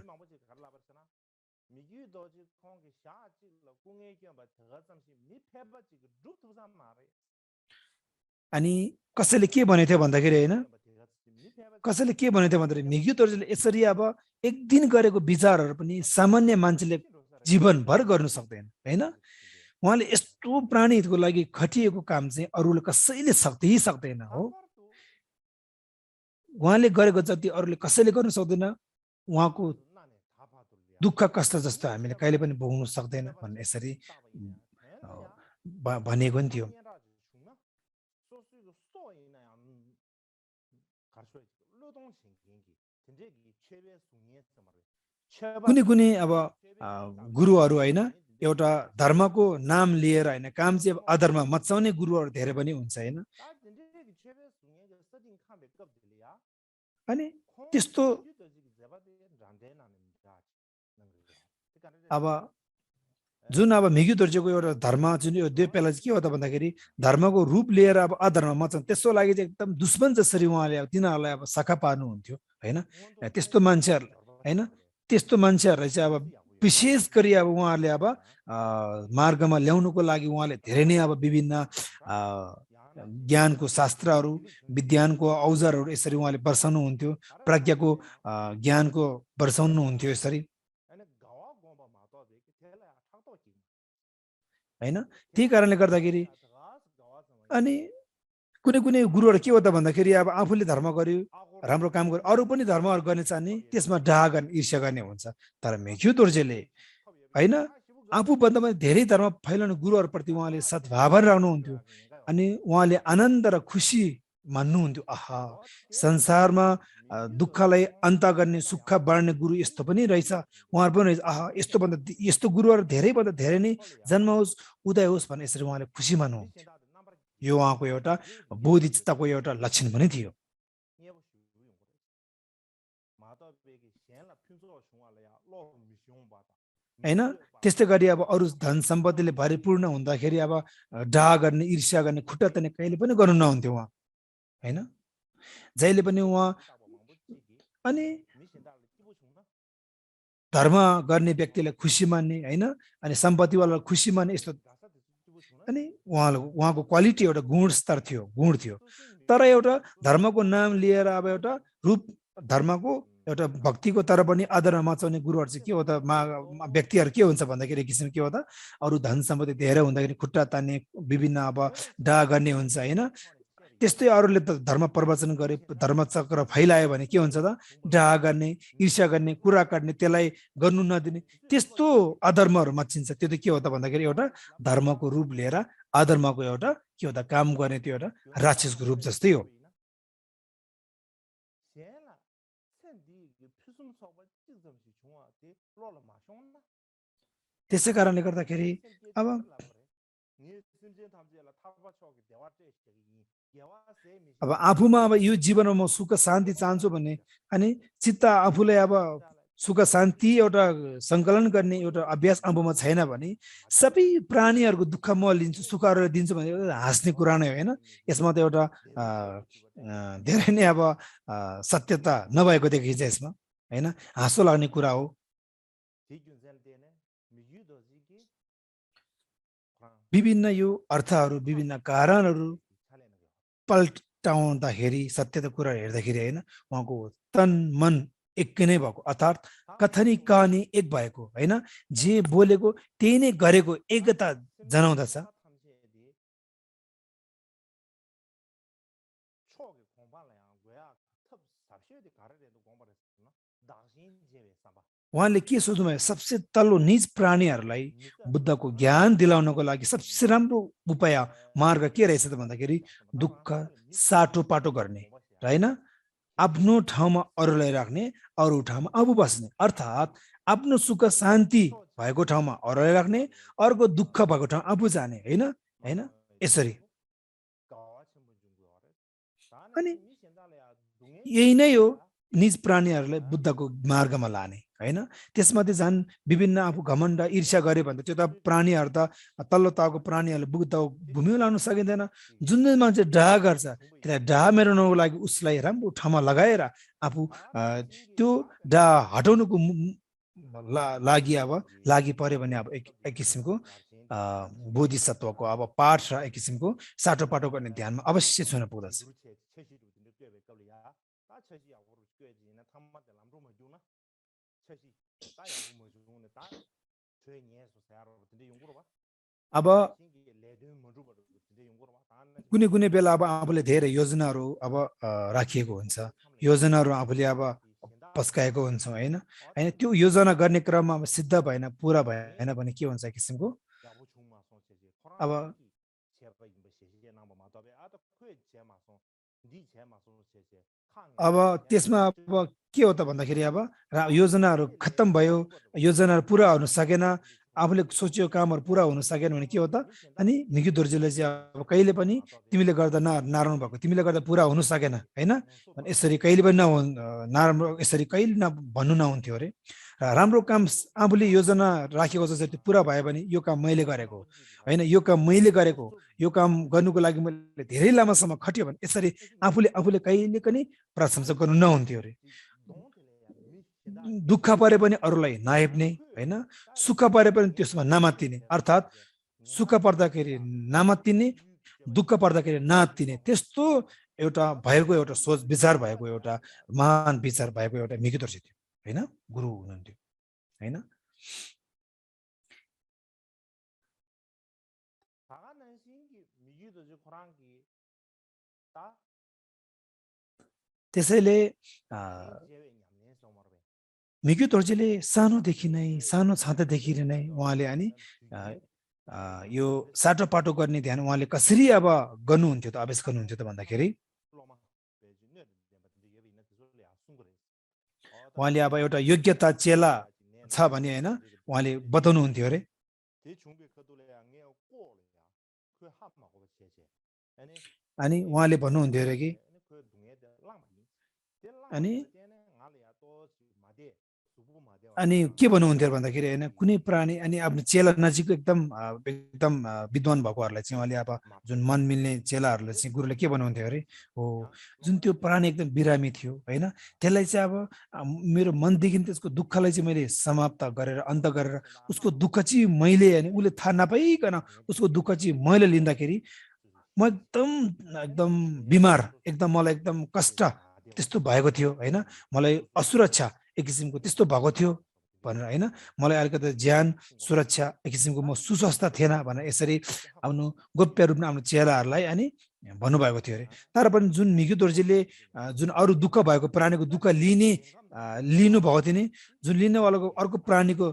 अनि कसैले के भनेको थियो भन्दाखेरि, होइन, कसैले के भनेको थियो भन्दाखेरि मिकी दोर्जेले यसरी अब एक दिन गरेको विचारहरू पनि सामान्य मान्छेले जीवनभर गर्नु सक्दैन, होइन। उहाँले यस्तो प्राणीहरूको लागि खटिएको काम चाहिँ अरूले कसैले सक्दैन हो। उहाँले गरेको जति अरूले कसैले गर्नु सक्दैन, उहाँको दुःख कष्ट जस्तो हामीले कहिले पनि भोग्नु सक्दैन भन्ने यसरी भनेको पनि थियो। कुनै कुनै अब गुरुहरू, होइन, एउटा धर्मको नाम लिएर, होइन, काम चाहिँ अब अधर्म मचाउने गुरुहरू धेरै पनि हुन्छ, होइन। अनि त्यस्तो अब जुन अब मिकी दोर्जेको एउटा धर्म जुन यो दुई बेला चाहिँ के हो त भन्दाखेरि धर्मको रूप लिएर अब अधर्म मचाउनु, त्यसको लागि चाहिँ एकदम दुश्मन जसरी उहाँले अब तिनीहरूलाई अब शाखा पार्नुहुन्थ्यो, होइन। त्यस्तो मान्छेहरू, होइन, त्यस्तो मान्छेहरूलाई चाहिँ अब विशेष गरी अब उहाँहरूले अब मार्गमा ल्याउनुको लागि उहाँले धेरै नै अब विभिन्न ज्ञानको शास्त्रहरू, विज्ञानको औजारहरू यसरी उहाँले वर्षाउनुहुन्थ्यो, प्रज्ञाको ज्ञानको वर्षाउनुहुन्थ्यो यसरी, होइन। त्यही कारणले गर्दाखेरि अनि कुनै कुनै गुरुहरू के हो त भन्दाखेरि अब आफूले धर्म गर्यो, राम्रो काम गर्यो, अरू पनि धर्महरू गर्ने चाहने, त्यसमा डाहा गर्ने, ईर्ष्या गर्ने हुन्छ। तर मिकी दोर्जेले, होइन, आफूभन्दा पनि धेरै धर्म फैलाउने गुरुहरूप्रति उहाँले सद्भावना राख्नुहुन्थ्यो अनि उहाँले आनन्द र खुसी मान्नुहुन्थ्यो। आहा, संसारमा दुःखलाई अन्त गर्ने, सुख बाँड्ने गुरु यस्तो पनि रहेछ, उहाँहरू पनि रहेछ, आहा, यस्तो गुरुहरू धेरैभन्दा धेरै नै जन्माओस्, उदय होस् भन्ने यसरी उहाँले खुसी मान्नुहुन्थ्यो। यो उहाँको एउटा बोधिचित्तको एउटा लक्षण पनि थियो, होइन। त्यस्तै गरी अब अरू धन सम्पत्तिले भरिपूर्ण हुँदाखेरि अब डाहा गर्ने, ईर्ष्या गर्ने, खुट्टा तान्ने कहिले पनि गर्नु नहुन्थ्यो उहाँ, होइन। जहिले पनि उहाँ अनि धर्म गर्ने व्यक्तिलाई खुसी मान्ने, होइन, अनि सम्पत्तिवालालाई खुसी मान्ने, यस्तो अनि उहाँको क्वालिटी एउटा गुण थियो। तर एउटा धर्मको नाम लिएर अब एउटा रूप धर्मको एउटा भक्तिको तर पनि आदरमा मचाउने गुरुहरू चाहिँ के हो त, व्यक्तिहरू के हुन्छ भन्दाखेरि किसिम के हो त, अरू धन सम्पत्ति धेरै हुँदाखेरि खुट्टा तान्ने, विभिन्न अब डाहा गर्ने हुन्छ, होइन। त्यस्तै अरूले त धर्म प्रवचन गरे, धर्मचक्र फैलायो भने के हुन्छ त, डाहा गर्ने, ईर्ष्या गर्ने, कुरा काट्ने, त्यसलाई गर्नु नदिने, त्यस्तो अधर्महरू मचिन्छ। त्यो त के हो त भन्दाखेरि एउटा धर्मको रूप लिएर अधर्मको एउटा के हो त काम गर्ने, त्यो एउटा राक्षसको रूप जस्तै हो। त्यसै कारणले गर्दाखेरि अब आफूमा अब यो जीवनमा म सुख शान्ति चाहन्छु भन्ने अनि चित्त आफूले अब सुख शान्ति एउटा सङ्कलन गर्ने एउटा अभ्यास आफूमा छैन भने सबै प्राणीहरूको दुःख म लिन्छु सुखहरू दिन्छु भने हाँस्ने कुरा नै हो होइन। यसमा त एउटा धेरै नै अब सत्यता नभएको देखिन्छ यसमा होइन, हाँसो लाग्ने कुरा हो। विभिन्न यो अर्थहरू विभिन्न कारणहरू पल्टाउँदाखेरि सत्यता कुरा हेर्दाखेरि होइन उहाँको तन मन एकै नै भएको अर्थात् कथनी कहानी एक भएको होइन, जे बोलेको त्यही नै गरेको एकता जनाउँदछ। उहाँले के सोच्नुभयो सबसे तल्लो निज प्राणीहरूलाई बुद्धको ज्ञान दिलाउनको लागि सबसे राम्रो उपाय मार्ग के रहेछ त भन्दाखेरि दुःख साटो पाटो गर्ने होइन, आफ्नो ठाउँमा अरूलाई राख्ने अरू ठाउँमा आफू बस्ने अर्थात् आफ्नो सुख शान्ति भएको ठाउँमा अरूलाई राख्ने अर्को दुःख भएको ठाउँ आफू जाने होइन होइन यसरी। अनि यही नै हो निज प्राणीहरूलाई बुद्धको मार्गमा लाने होइन। त्यसमध्ये झन् विभिन्न आफू घमण्ड ईर्ष्या गरे भने त्यो त प्राणीहरू त तल्लो तहको प्राणीहरूले बुद्धको भूमिमा लानु सकिँदैन। जुन जुन मान्छे डाहा गर्छ त्यसलाई डाहा मेटाउनको लागि उसलाई राम्रो ठाउँमा लगाएर आफू त्यो डाहा हटाउनुको लागि अब लागि पर्यो भने अब एक किसिमको बोधिसत्वको अब पाठ र एक किसिमको साटोपाटो गर्ने ध्यानमा अवश्य छुन पुग्दछ। अब कुनै कुनै बेला अब आफूले धेरै योजनाहरू अब राखिएको हुन्छ, योजनाहरू आफूले अब पस्काएको हुन्छ होइन होइन, त्यो योजना गर्ने क्रममा अब सिद्ध भएन पुरा भएन भने के हुन्छ किसिमको अब त्यसमा अब के हो त भन्दाखेरि अब योजनाहरू खत्तम भयो, योजनाहरू पुरा हुन सकेन, आफूले सोचेको कामहरू पुरा हुन सकेन भने के हो त अनि मिकी दोर्जीले चाहिँ अब कहिले पनि तिमीले गर्दा नराम्रो भएको, तिमीले गर्दा पुरा हुन सकेन होइन, यसरी कहिले पनि नराम्रो यसरी कहिले भन्नु नहुन्थ्यो अरे। र राम्रो काम आफूले योजना राखेको छ त्यो पुरा भयो भने यो काम मैले गरेको होइन, यो काम मैले गरेको, यो काम गर्नुको लागि मैले धेरै लामोसम्म खट्यो भने यसरी आफूले कहिले पनि प्रशंसा गर्नु नहुन्थ्यो अरे। दुःख परे पनि अरूलाई नहेप्ने होइन, सुख परे पनि त्यसमा नमात्तिने अर्थात् सुख पर्दाखेरि नमात्तिने दुःख पर्दाखेरि नात्तिने त्यस्तो एउटा भएको एउटा सोच विचार भएको एउटा महान विचार भएको एउटा मिकी दोर्जी थियो होइन, गुरु हुनुहुन्थ्यो होइन। त्यसैले मिकी दोर्जीले सानोदेखि नै सानो छातादेखि नै उहाँले अनि यो साटोपाटो गर्ने ध्यान उहाँले कसरी अब गर्नुहुन्थ्यो त अभ्यास गर्नुहुन्थ्यो त भन्दाखेरि उहाँले अब एउटा योग्यता चेला छ भने होइन उहाँले बताउनुहुन्थ्यो अरे। अनि उहाँले भन्नुहुन्थ्यो अरे कि अनि के भन्नुहुन्थ्यो भन्दाखेरि होइन कुनै प्राणी अनि आफ्नो चेला नजिक एकदम एकदम विद्वान भएकोहरूलाई चाहिँ उहाँले अब जुन मन मिल्ने चेलाहरूलाई चाहिँ गुरुले के भन्नुहुन्थ्यो अरे हो जुन त्यो प्राणी एकदम बिरामी थियो होइन त्यसलाई चाहिँ अब मेरो मनदेखि त्यसको दुःखलाई चाहिँ मैले समाप्त गरेर अन्त गरेर उसको दुःख चाहिँ मैले होइन उसले थाहा नपाइकन उसको दुःख चाहिँ मैले लिँदाखेरि म एकदम बिमार एकदम मलाई एकदम कष्ट त्यस्तो भएको थियो होइन, मलाई असुरक्षा एक किसिमको त्यस्तो भएको थियो भनेर होइन, मलाई अलिकति ज्यान सुरक्षा एक किसिमको म सुस्वस्थ थिएन भनेर यसरी आफ्नो गोप्य रूपमा आफ्नो चेलाहरूलाई अनि भन्नुभएको थियो अरे। तर पनि जुन मिकी दोर्जीले जुन अरू दुःख भएको प्राणीको दुःख लिनुभएको थियो नि जुन लिनेवालाको अर्को प्राणीको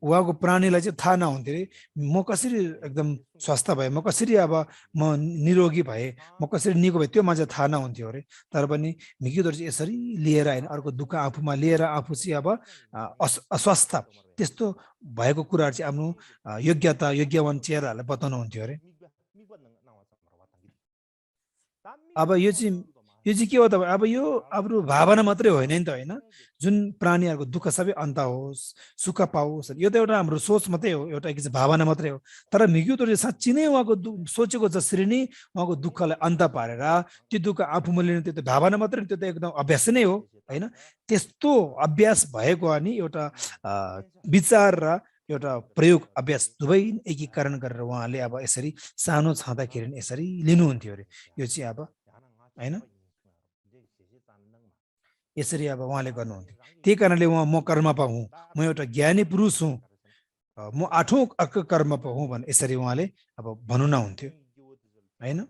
उहाँको प्राणीलाई चाहिँ थाहा नहुन्थ्यो अरे म कसरी एकदम स्वस्थ भएँ, म कसरी अब म निरोगी भएँ, म कसरी निको भएँ, त्यो मान्छे थाहा नहुन्थ्यो अरे। तर पनि मिकिदोर चाहिँ यसरी लिएर होइन, अर्को दुःख आफूमा लिएर आफू चाहिँ अब अस्वस्थ त्यस्तो भएको कुराहरू चाहिँ आफ्नो योग्यता योग्यवान चेहराहरूलाई बताउनुहुन्थ्यो अरे। अब यो चाहिँ के हो त, अब यो आफ्नो भावना मात्रै होइन नि त, होइन जुन प्राणीहरूको दुःख सबै अन्त होस्, सुख पाओस्, यो त एउटा हाम्रो सोच मात्रै हो, एउटा किसिम भावना मात्रै हो। तर मिग्युतोले साँच्ची नै उहाँको सोचेको जसरी नै उहाँको दुःखलाई अन्त पारेर त्यो दुःख आफूमा लिनु, त्यो त भावना मात्रै, त्यो त एकदम अभ्यास नै हो, होइन। त्यस्तो अभ्यास भएको अनि एउटा विचार र एउटा प्रयोग अभ्यास दुवै एकीकरण गरेर उहाँले अब यसरी सानो छँदाखेरि यसरी लिनुहुन्थ्यो अरे। यो चाहिँ अब होइन, यसरी अब उहाँले गर्नुहुन्थ्यो। त्यही कारणले उहाँ म कर्मपा हुँ, म एउटा ज्ञानी पुरुष हुँ, म आठौँ कर्मपा हुँ भने यसरी उहाँले अब भन्नु नहुन्थ्यो, होइन।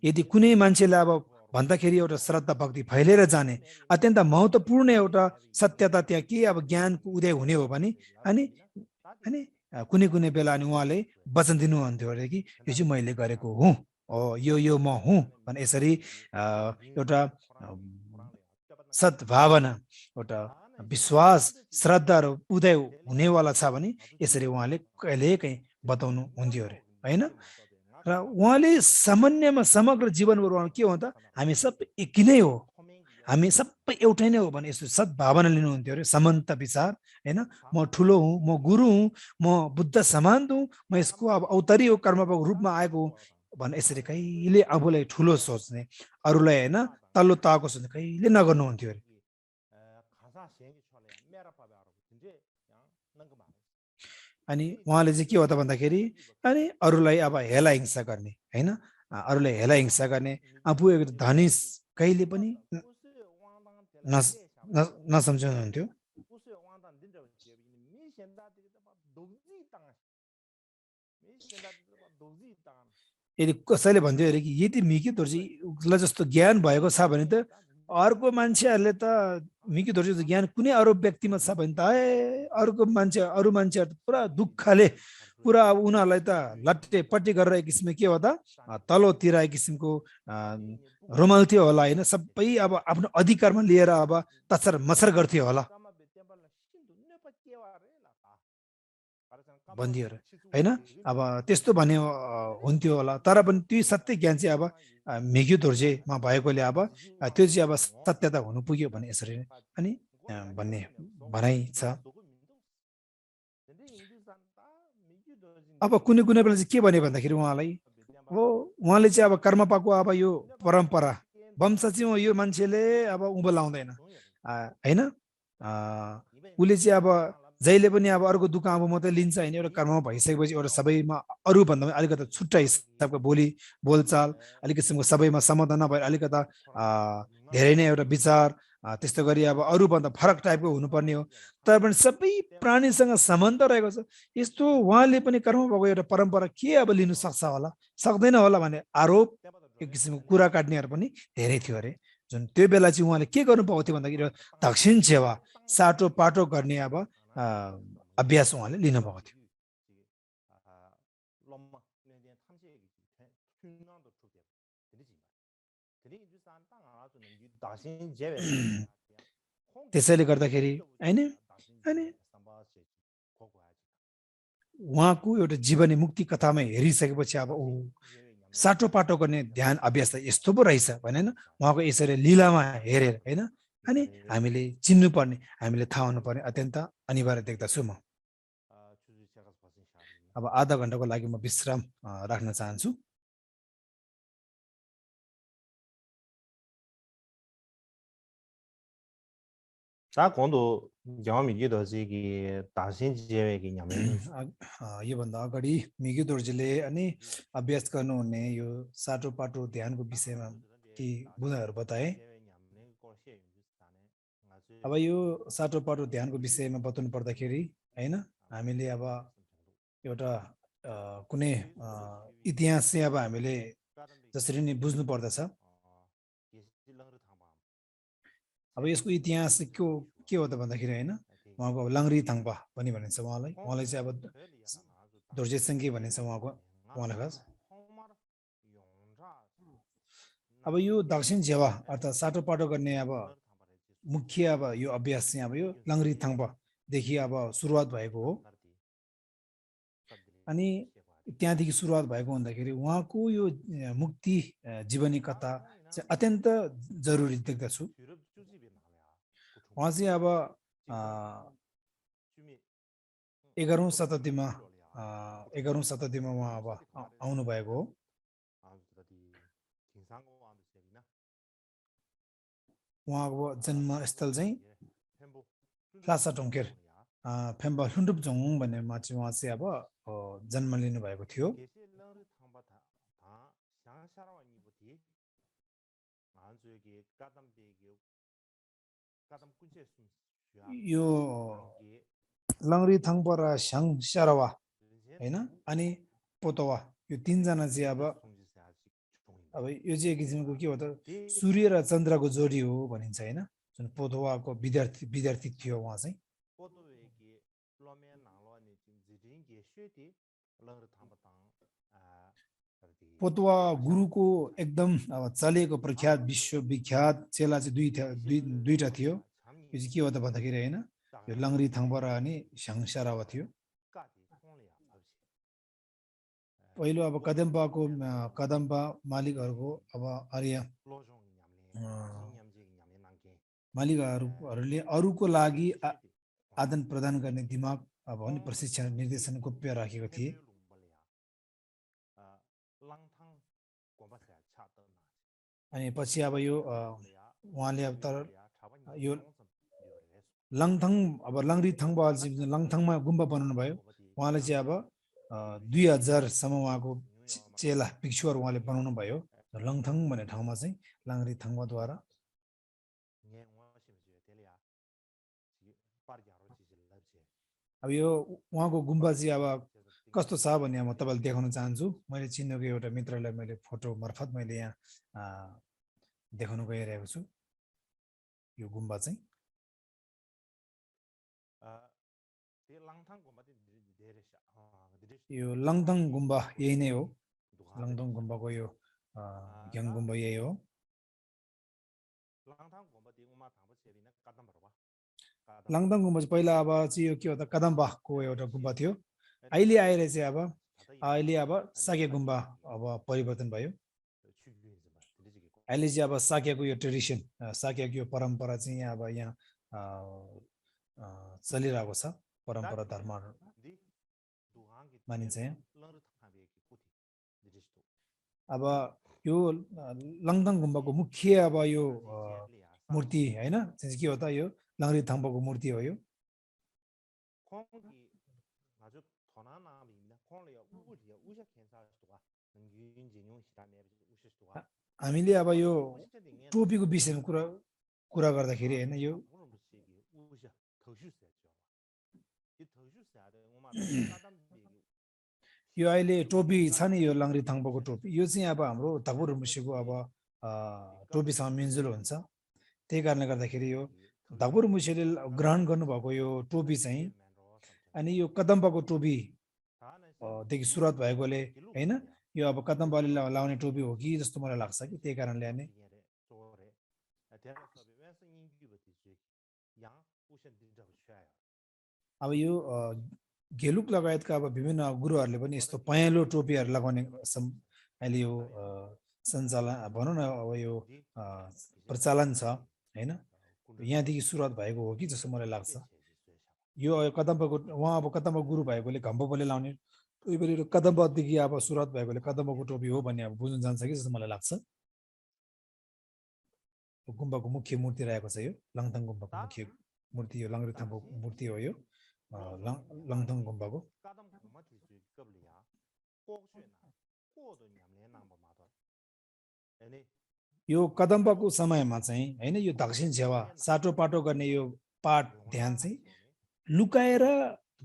यदि कुनै मान्छेलाई अब भन्दाखेरि एउटा श्रद्धा भक्ति फैलिएर जाने अत्यन्त महत्त्वपूर्ण एउटा सत्यता त्यहाँ के अब ज्ञानको उदय हुने हो भने अनि अनि कुनै कुनै बेला अनि उहाँले वचन दिनुहुन्थ्यो अरे कि यो चाहिँ मैले गरेको हुँ, यो म हुँ भने यसरी एउटा सद्भावना, एउटा विश्वास, श्रद्धाहरू उदय हुनेवाला छ भने यसरी उहाँले कहिलेकाहीँ बताउनु हुन्थ्यो अरे, होइन। र उहाँले सामान्यमा समग्र जीवनभर उहाँ के हो त, हामी सबै एकै नै हो, हामी सबै एउटै नै हो भने यस्तो सद्भावना लिनुहुन्थ्यो अरे, समानता विचार, होइन। म ठुलो हुँ, म गुरु हुँ, म बुद्ध समान हुँ, म यसको अब अवतारी हो, कर्मको रूपमा आएको हुँ भने यसरी कहिले आफूलाई ठुलो सोच्ने, अरूलाई होइन तल्लो तहको सोच्ने कहिले नगर्नुहुन्थ्यो अरे। अनि उहाँले चाहिँ के हो त भन्दाखेरि अनि अरूलाई अब हेला हिंसा गर्ने, होइन, अरूलाई हेला हिंसा गर्ने, आफू एक धनी कहिले पनि नसम्झाउनुहुन्थ्यो। यदि कसैले भन्थ्यो अरे कि यदि मिकी दोर्जीलाई जस्तो ज्ञान भएको छ भने त अर्को मान्छेहरूले त मिकी दोर्जी ज्ञान कुनै अरू व्यक्तिमा छ भने त अर्को मान्छे अरू मान्छेहरू पुरा दुःखले पुरा अब उनीहरूलाई त लट्टे पट्टी गरेर एक किसिमको के हो त तलोतिर एक किसिमको रोमाल्थ्यो होला, होइन। सबै अब आफ्नो अधिकारमा लिएर अब तछर मछर गर्थ्यो होला भन्दियो र, होइन। अब त्यस्तो भन्ने हुन्थ्यो होला, तर पनि त्यो सत्य ज्ञान चाहिँ अब मिग्यु दोर्जेमा भएकोले अब त्यो चाहिँ अब सत्यता हुनु पुग्यो भने यसरी नै अनि भन्ने भनाइ छ। अब कुनै कुनै बेला चाहिँ के भन्यो भन्दाखेरि उहाँलाई अब उहाँले चाहिँ अब कर्मपाको अब यो परम्परा वंश चाहिँ यो मान्छेले अब उँभो लाउँदैन, होइन। उसले चाहिँ अब जहिले पनि अब अर्को दुःख अब मात्रै लिन्छ, होइन। एउटा कर्ममा भइसकेपछि एउटा सबैमा अरूभन्दा पनि अलिकता छुट्टा हिसाबको बोलचाल, अलिक किसिमको सबैमा समाधान नभएर अलिकता धेरै नै एउटा विचार त्यस्तो गरी अब अरूभन्दा फरक टाइपको हुनुपर्ने हो। तर पनि सबै प्राणीसँग सम्बन्ध रहेको छ, यस्तो उहाँले पनि कर्म भएको एउटा परम्परा के अब लिनु सक्छ होला, सक्दैन होला भन्ने आरोप एक किसिमको कुरा काट्नेहरू पनि धेरै थियो अरे। जुन त्यो बेला चाहिँ उहाँले के गर्नु पाएको थियो भन्दाखेरि दक्षिण सेवा साटो पाटो गर्ने अब अभ्यास उहाँले लिनुभएको थियो। त्यसैले गर्दाखेरि होइन, अनि उहाँको एउटा जीवनी मुक्ति कथामा हेरिसकेपछि अब ऊ साटो पाटो गर्ने ध्यान अभ्यास त यस्तो पो रहेछ भने उहाँको यसरी लीलामा हेरेर, होइन। अनि हामीले चिन्नुपर्ने, हामीले थाहा हुनुपर्ने अत्यन्त अनिवार्य देख्दछु म। अब आधा घन्टाको लागि म विश्राम राख्न चाहन्छु। योभन्दा अगाडि मिग्यु दोर्जेले अनि अभ्यास गर्नुहुने यो साटो पाटो ध्यानको विषयमा केही बुदाहरू बताए। अब यो साटो पाटो ध्यानको विषयमा बताउनु पर्दाखेरि, होइन, हामीले अब एउटा कुनै इतिहास चाहिँ अब हामीले जसरी नै बुझ्नु पर्दछ। अब यसको इतिहास के हो त भन्दाखेरि, होइन, उहाँको अब लङ्री थाङ्पा पनि भनिन्छ उहाँलाई उहाँलाई चाहिँ अब दोर्जे सङ्गे भनिन्छ उहाँलाई खास अब यो दक्षिण झेवा अर्थात् साटोपाटो गर्ने अब मुख्य अब यो अभ्यास चाहिँ अब यो लङ्री थाङ्पादेखि अब सुरुवात भएको हो अनि त्यहाँदेखि सुरुवात भएको हुँदाखेरि उहाँको यो मुक्ति जीवनी कथा चाहिँ अत्यन्त जरुरी देख्दछु उहाँ चाहिँ अब 11औं शताब्दीमा उहाँ अब आउनु भएको हो उहाँको जन्मस्थल चाहिँ ल्हासा टोङ्केर फेम्बा ह्लुन्डुप जोङ भन्नेमा चाहिँ उहाँ चाहिँ अब जन्म लिनु भएको थियो यो लङ्री थाङ्पा र स्याङ स्यारवा हैन अनि पोतवा यो तीनजना चाहिँ अब यो चाहिँ एक किसिमको के हो त सूर्य र चन्द्रको जोडी हो भनिन्छ हैन जुन पोतवाको विद्यार्थी थियो उहाँ चाहिँ पोतवा गुरुको एकदम अब चलेको प्रख्यात विश्वविख्यात चेला चाहिँ दुईटा थियो यो चाहिँ के हो त भन्दाखेरि हैन यो लङ्री थाङ्पा र अनि स्याङ स्यारवा थियो पहिलो अब कदम्बा मालिकहरूको अब आर्य मालिकहरूले अरूको लागि आदान प्रदान गर्ने दिमाग अब नि प्रशिक्षण निर्देशन गोप्य राखेको थिए अनि पछि अब यो उहाँले अब तर यो लङथाङ अब लङ्री थाङ्पा चाहिँ लङथाङमा गुम्बा बनाउनु भयो उहाँले चाहिँ अब 2000 सम्म उहाँको चेला भिक्षुहरू उहाँले बनाउनु भयो लङथाङ भन्ने ठाउँमा चाहिँ लङ्री थाङ्पाद्वारा अब यो उहाँको गुम्बा चाहिँ अब कस्तो छ भन्ने म तपाईँलाई देखाउन चाहन्छु मैले चिनेको एउटा मित्रलाई मैले फोटो मार्फत मैले यहाँ देखाउन गइरहेको छु यो गुम्बा चाहिँ यो लङथाङ गुम्बा यही नै हो लङथाङ गुम्बाको यो ग्याङ गुम्बा यही हो लङथाङ गुम्बा चाहिँ पहिला अब चाहिँ यो के हो त कदम्बाको एउटा गुम्बा थियो अहिले आएर चाहिँ अब साके गुम्बा अब परिवर्तन भयो अहिले चाहिँ अब साकेको यो ट्रेडिसन साकेको यो परम्परा चाहिँ अब यहाँ चलिरहेको छ परम्परा धर्म मानिन्छ यहाँ अब यो लङथाङ गुम्बाको मुख्य अब यो मूर्ति हैन चाहिँ के हो त यो लङ्री थाङ्पाको मूर्ति हो यो हामीले अब यो टोपीको विषयमा कुरा गर्दाखेरि हैन यो यो अहिले टोपी छ नि यो लङ्री थाङ्पाको टोपी यो चाहिँ अब हाम्रो धपुर मुसेको अब टोपीसँग मिल्जुल हुन्छ त्यही कारणले गर्दाखेरि यो धपुर मुसेले ग्रहण गर्नुभएको यो टोपी चाहिँ अनि यो कदम्बाको टोपी देखि सुरुवात भएकोले हैन यो अब कदम्बाले लाउने टोपी हो कि जस्तो मलाई लाग्छ कि त्यही कारणले नै अब यो गेलुक लगायतका अब विभिन्न गुरुहरूले पनि यस्तो पहेँलो टोपीहरू लगाउने अहिले यो सञ्चालन भनौँ न अब यो प्रचलन छ हैन यहाँदेखि सुरुवात भएको हो कि जस्तो मलाई लाग्छ यो कदम्बाको उहाँ अब कदम्बा गुरु भएकोले घम्बोले लाउने कदम्बादेखि अब सुरुवात भएकोले कदम्बाको टोपी हो भन्ने अब बुझ्नु जान्छ कि जस्तो मलाई लाग्छ गुम्बाको मुख्य मूर्ति रहेको छ यो लङथाङ गुम्बाको मुख्य मूर्ति यो लङ्री थाङ्पाको मूर्ति हो यो लङथाङ गुम्बाको यो कदम्बाको समयमा चाहिँ हैन यो दक्षिण झेवा साटोपाटो गर्ने यो पाठ ध्यान चाहिँ लुकाएर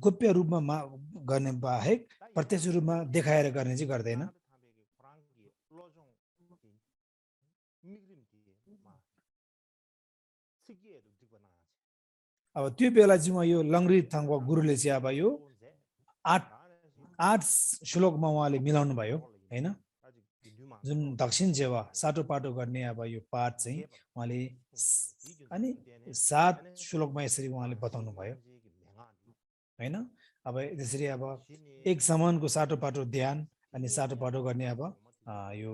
गोप्य रूपमा गर्ने बाहेक प्रत्यक्ष रूपमा देखाएर गर्ने चाहिँ गर्दैन अब त्यो बेला चाहिँ यो लङ्ग्री थाङको गुरुले चाहिँ अब यो 8 श्लोकमा उहाँले मिलाउनु भयो हैन जुन दक्षिण जेवा साटो पाटो गर्ने अब यो पाठ चाहिँ उहाँले अनि 7 श्लोकमा यसरी उहाँले बताउनु भयो हैन अब त्यसरी अब एक समानको साटो पाटो ध्यान अनि साटो पाटो गर्ने अब यो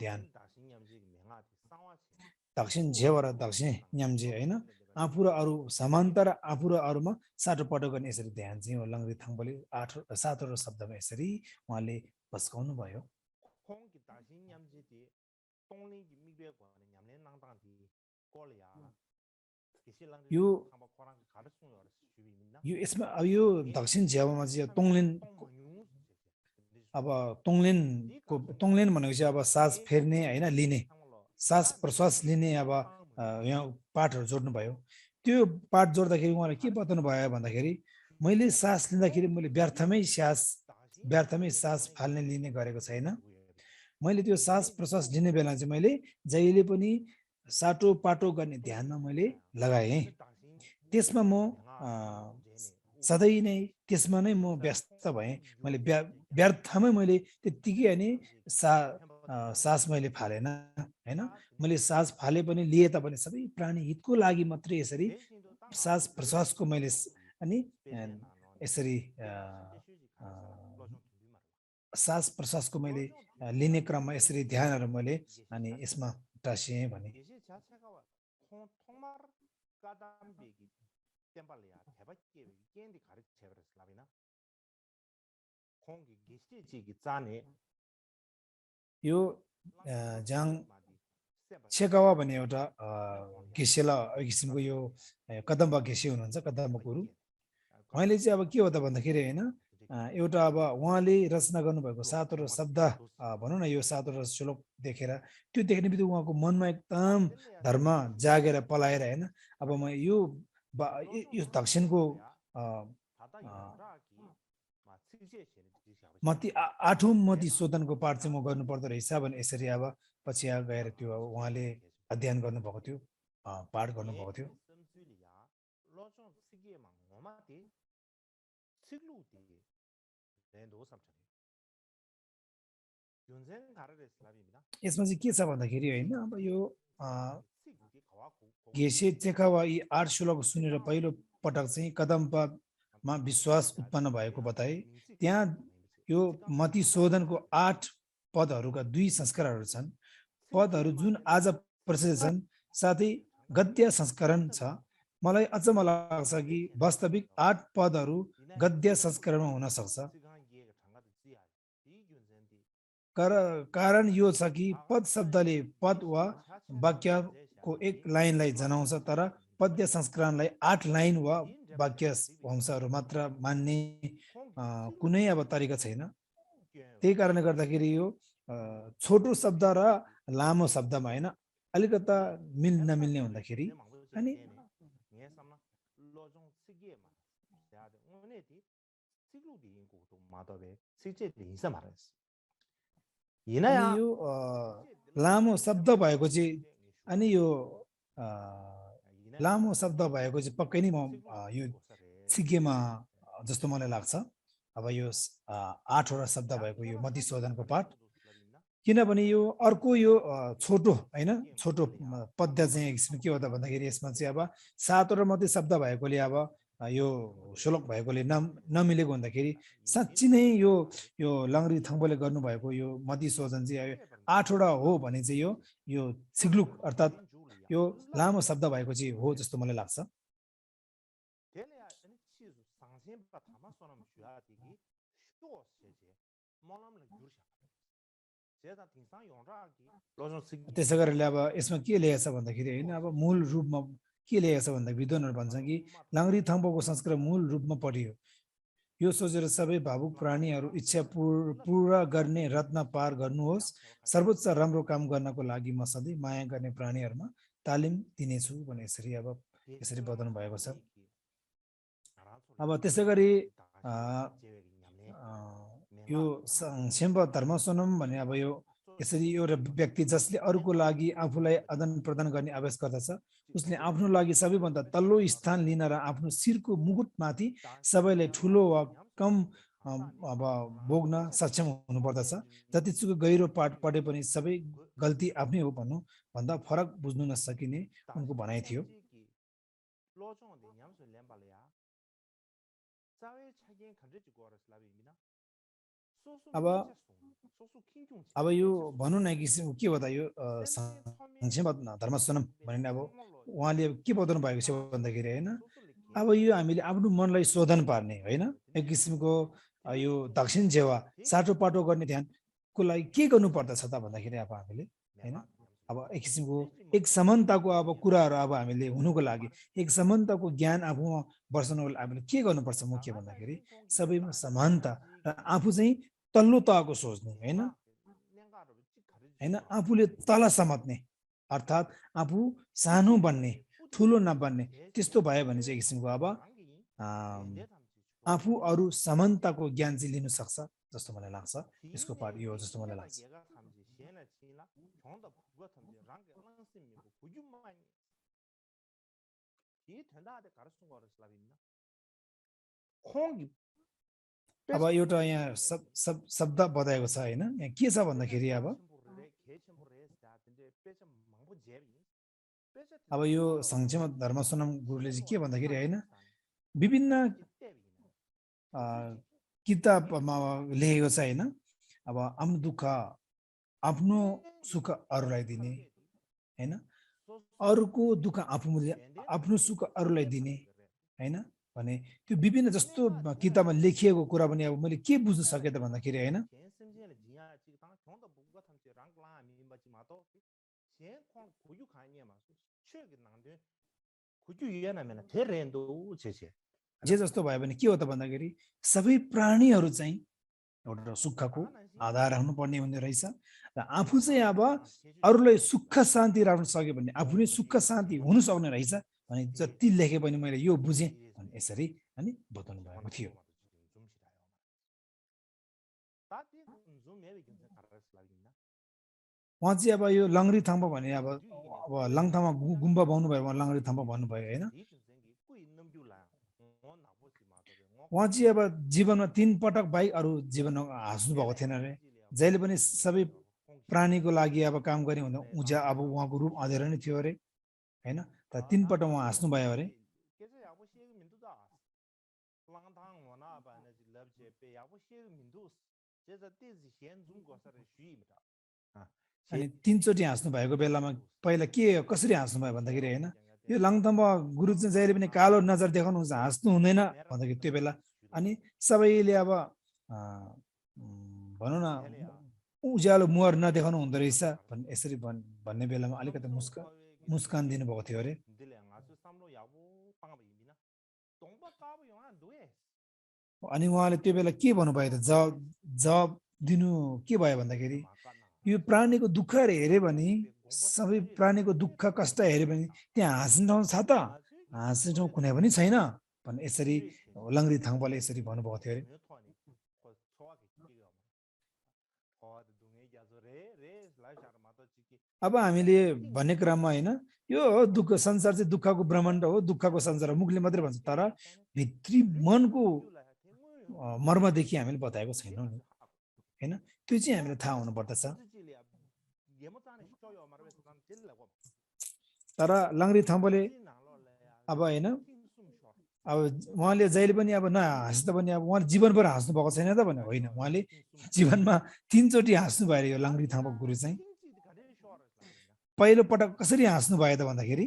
ध्यान दक्षिण झेवा र दक्षिण न्याम्जे हैन आफू र अरू समानता र आफू र अरूमा साटो पाटो गर्ने यसरी ध्यान चाहिँ लङ्ग्री थाङबोले 7वटा शब्दमा यसरी उहाँले पस्काउनु भयो यो यसमा अब यो दक्षिण झेवामा चाहिँ तोङलेन भनेको चाहिँ अब सास फेर्ने हैन लिने सास प्रश्वास लिने अब यहाँ पाठहरू जोड्नु भयो त्यो पाठ जोड्दाखेरि उहाँले के बताउनु भयो भन्दाखेरि मैले सास लिँदाखेरि मैले व्यर्थमै सास फाल्ने लिने गरेको छैन मैले त्यो सास प्रश्वास लिने बेला चाहिँ मैले जहिले पनि साटो पाटो गर्ने ध्यानमा मैले लगाएँ त्यसमा म सधैँ नै त्यसमा नै म व्यस्त भएँ मैले व्यर्थमै मैले त्यतिकै अनि सास मैले फालेन हैन मैले सास फाले पनि लिए तापनि सबै प्राणी हितको लागि मात्रै यसरी सास प्रश्वासको मैले अनि यसरी सास प्रश्वासको मैले लिने क्रममा यसरी ध्यानहरू मैले अनि यसमा टाँसिएँ भने यो जाङ छेकावा भन्ने एउटा घिसेला किसिमको यो कदम्बा घिसे हुनुहुन्छ कदम्बा गुरु उहाँले चाहिँ अब के हो त भन्दाखेरि हैन एउटा अब उहाँले रचना गर्नुभएको 7वटा शब्द भनौँ न यो 7वटा श्लोक देखेर त्यो देख्ने बित्तिकै उहाँको मनमा एकदम धर्म जागेर पलाएर हैन अब म यो दक्षिणको मती 8औं मती शोधनको पाठ चाहिँ म गर्नु पर्दो रहेछ भने यसरी अब पछि गएर त्यो उहाँले अध्ययन गर्नुभएको थियो पाठ गर्नुभएको थियो यसमा चाहिँ के छ भन्दाखेरि हैन अब यो गेसे चेकावा यी 8 श्लोक सुनेर पहिलो पटक चाहिँ कदम्बमा विश्वास उत्पन्न भएको बताए त्यहाँ यो मती शोधनको 8 पदहरूका 2 संस्करणहरू छन् पदहरू जुन आज प्रसिद्ध छन् साथै गद्य संस्करण छ मलाई अचम्म लाग्छ कि वास्तविक 8 पदहरू गद्य संस्करणमा हुन सक्छ कारण यो छ कि पद शब्दले पद वा वाक्यको एक लाइनलाई जनाउँछ तर पद्य संस्करणलाई 8 लाइन वा वाक्य वंशहरू मात्र मान्ने कुनै अब तरिका छैन त्यही कारणले गर्दाखेरि यो छोटो शब्द र लामो शब्दमा हैन अलिकता नमिल्ने हुँदाखेरि अनि यो लामो शब्द भएको चाहिँ अनि यो लामो शब्द भएको चाहिँ पक्कै नै म यो सिकेमा जस्तो मलाई लाग्छ अब यो 8वटा शब्द भएको यो मती शोधनको पाठ किनभने यो अर्को यो छोटो हैन छोटो पद्य चाहिँ के हो त भन्दाखेरि यसमा चाहिँ अब 7वटा मात्रै शब्द भएकोले अब यो श्लोक भएकोले नमिलेको हुँदाखेरि साँच्ची नै यो लङ्ग्री थाङबोले गर्नुभएको यो मती शोधन चाहिँ 8वटा हो भने चाहिँ यो सिग्लुक अर्थात् यो लामो शब्द भएको चाहिँ हो जस्तो मलाई लाग्छ त्यसै गरेर अब यसमा के लेखेको छ भन्दाखेरि हैन अब मूल रूपमा के लेखेको छ भन्दा विद्वानहरू भन्छन् कि लङ्ग्री थाङबोको संस्कार मूल रूपमा पढियो यो सोचेर सबै भावुक प्राणीहरू इच्छा पूरा गर्ने रत्न पार गर्नुहोस् सर्वोच्च राम्रो काम गर्नको लागि म सधैँ माया गर्ने प्राणीहरूमा तालिम दिनेछु भने यसरी बताउनु भएको छ अब त्यसै गरी यो सेम्प धर्मसोनम भने अब यो यसरी एउटा व्यक्ति जसले अरूको लागि आफूलाई आदान प्रदान गर्ने अभ्यास गर्दछ उसले आफ्नो लागि सबैभन्दा तल्लो स्थान लिन र आफ्नो शिरको मुकुटमाथि सबैलाई ठुलो वा कम अब भोग्न सक्षम हुनुपर्दछ। जतिसुकै गहिरो पाठ पढे पनि सबै गल्ती आफ्नै हो भन्नु भन्दा फरक बुझ्नु नसकिने उनको भनाइ थियो। अब अब यो भनौँ न किसिमको के हो त यो संक्षेप धर्मसनम भने अब उहाँले के बताउनु भएको छ भन्दाखेरि होइन अब यो हामीले आफ्नो मनलाई शोधन पार्ने होइन एक किसिमको यो दक्षिण जेवा साटोपाटो गर्ने ध्यानको लागि के गर्नु पर्दछ त भन्दाखेरि अब हामीले होइन अब एक किसिमको एक समानताको अब कुराहरू अब हामीले हुनुको लागि एक समानताको ज्ञान आफूमा बर्साउनुको लागि हामीले के गर्नुपर्छ मुख्य भन्दाखेरि सबैमा समानता र आफू चाहिँ तल्लो तहको सोच्ने होइन होइन आफूले तल समात्ने अर्थात् आफू सानो बन्ने ठुलो नबन्ने त्यस्तो भयो भने चाहिँ एक किसिमको अब आफू अरू समानताको ज्ञान चाहिँ लिन सक्छ जस्तो मलाई लाग्छ। यसको पाठ यो हो जस्तो मलाई लाग्छ। अब एउटा यहाँ शब्द बताएको छ होइन यहाँ के छ भन्दाखेरि अब यो संक्षेप धर्मसनम गुरुले चाहिँ के भन्दाखेरि होइन विभिन्न किताबमा लेखेको छ होइन अब आफ्नो दुःख आफ्नो सुख अरूलाई दिने होइन अरूको दुःख आफूले आफ्नो सुख अरूलाई दिने होइन भने त्यो विभिन्न जस्तो किताबमा लेखिएको कुरा पनि अब मैले के बुझ्न सकेँ त भन्दाखेरि होइन जे जस्तो भयो भने के हो त भन्दाखेरि सबै प्राणीहरू चाहिँ एउटा सुखको आधार हुनुपर्ने हुने रहेछ र आफू चाहिँ अब अरूलाई सुख शान्ति राख्न सक्यो भने आफू नै सुख शान्ति हुनु सक्ने रहेछ भने जति लेखे पनि मैले यो बुझेँ भने यसरी अनि बताउनु भएको थियो। उहाँ चाहिँ अब यो लङ्ग्री थाम्बा भने अब लङथामा गुम्बा पाउनु भयो उहाँ लङ्ग्री थाम्बा भन्नुभयो होइन उहाँ चाहिँ अब जीवनमा 3 पटक बाहेक अरू जीवनमा हाँस्नु भएको थिएन अरे जहिले पनि सबै प्राणीको लागि अब काम गर्ने हुँदा उजा अब उहाँको रूप अँधेर नै थियो अरे होइन तर 3 पटक उहाँ हाँस्नु भयो अरे। अनि 3 चोटि हाँस्नु भएको बेलामा पहिला के कसरी हाँस्नु भयो भन्दाखेरि होइन यो लङथम्बा गुरु चाहिँ जहिले पनि कालो नजर देखाउनुहुन्छ हाँस्नु हुँदैन भन्दाखेरि त्यो बेला अनि सबैले अब भनौँ न उज्यालो मुहार नदेखाउनु हुँदो रहेछ यसरी भन्ने बेलामा अलिकति मुस्कान दिनुभएको थियो अरे। अनि उहाँले त्यो बेला के भन्नुभयो त जवाब दिनु के भयो भन्दाखेरि यो प्राणीको दुःख हेऱ्यो भने सबै प्राणीको दुःख कष्ट हेऱ्यो भने त्यहाँ हाँस्ने ठाउँ छ त हाँस्ने ठाउँ कुनै पनि छैन भने यसरी लङ्ग्री थाङ्पाले यसरी भन्नुभएको थियो अरे। अब हामीले भन्ने क्रममा होइन यो दुःख संसार चाहिँ दुःखको ब्रह्माण्ड हो दुःखको संसार हो मुखले मात्रै भन्छ तर भित्री मनको मर्मदेखि हामीले बताएको छैनौँ नि होइन त्यो चाहिँ हामीले थाहा हुनुपर्दछ। तर लङ्ग्री थाम्पाले अब होइन अब उहाँले जहिले पनि अब नहाँस्दा पनि अब उहाँले जीवनभर हाँस्नु भएको छैन त भने होइन उहाँले जीवनमा 3 चोटि हाँस्नु भयो यो लङ्ग्री थाम्पा गुरु चाहिँ। पहिलो पटक कसरी हाँस्नु भयो त भन्दाखेरि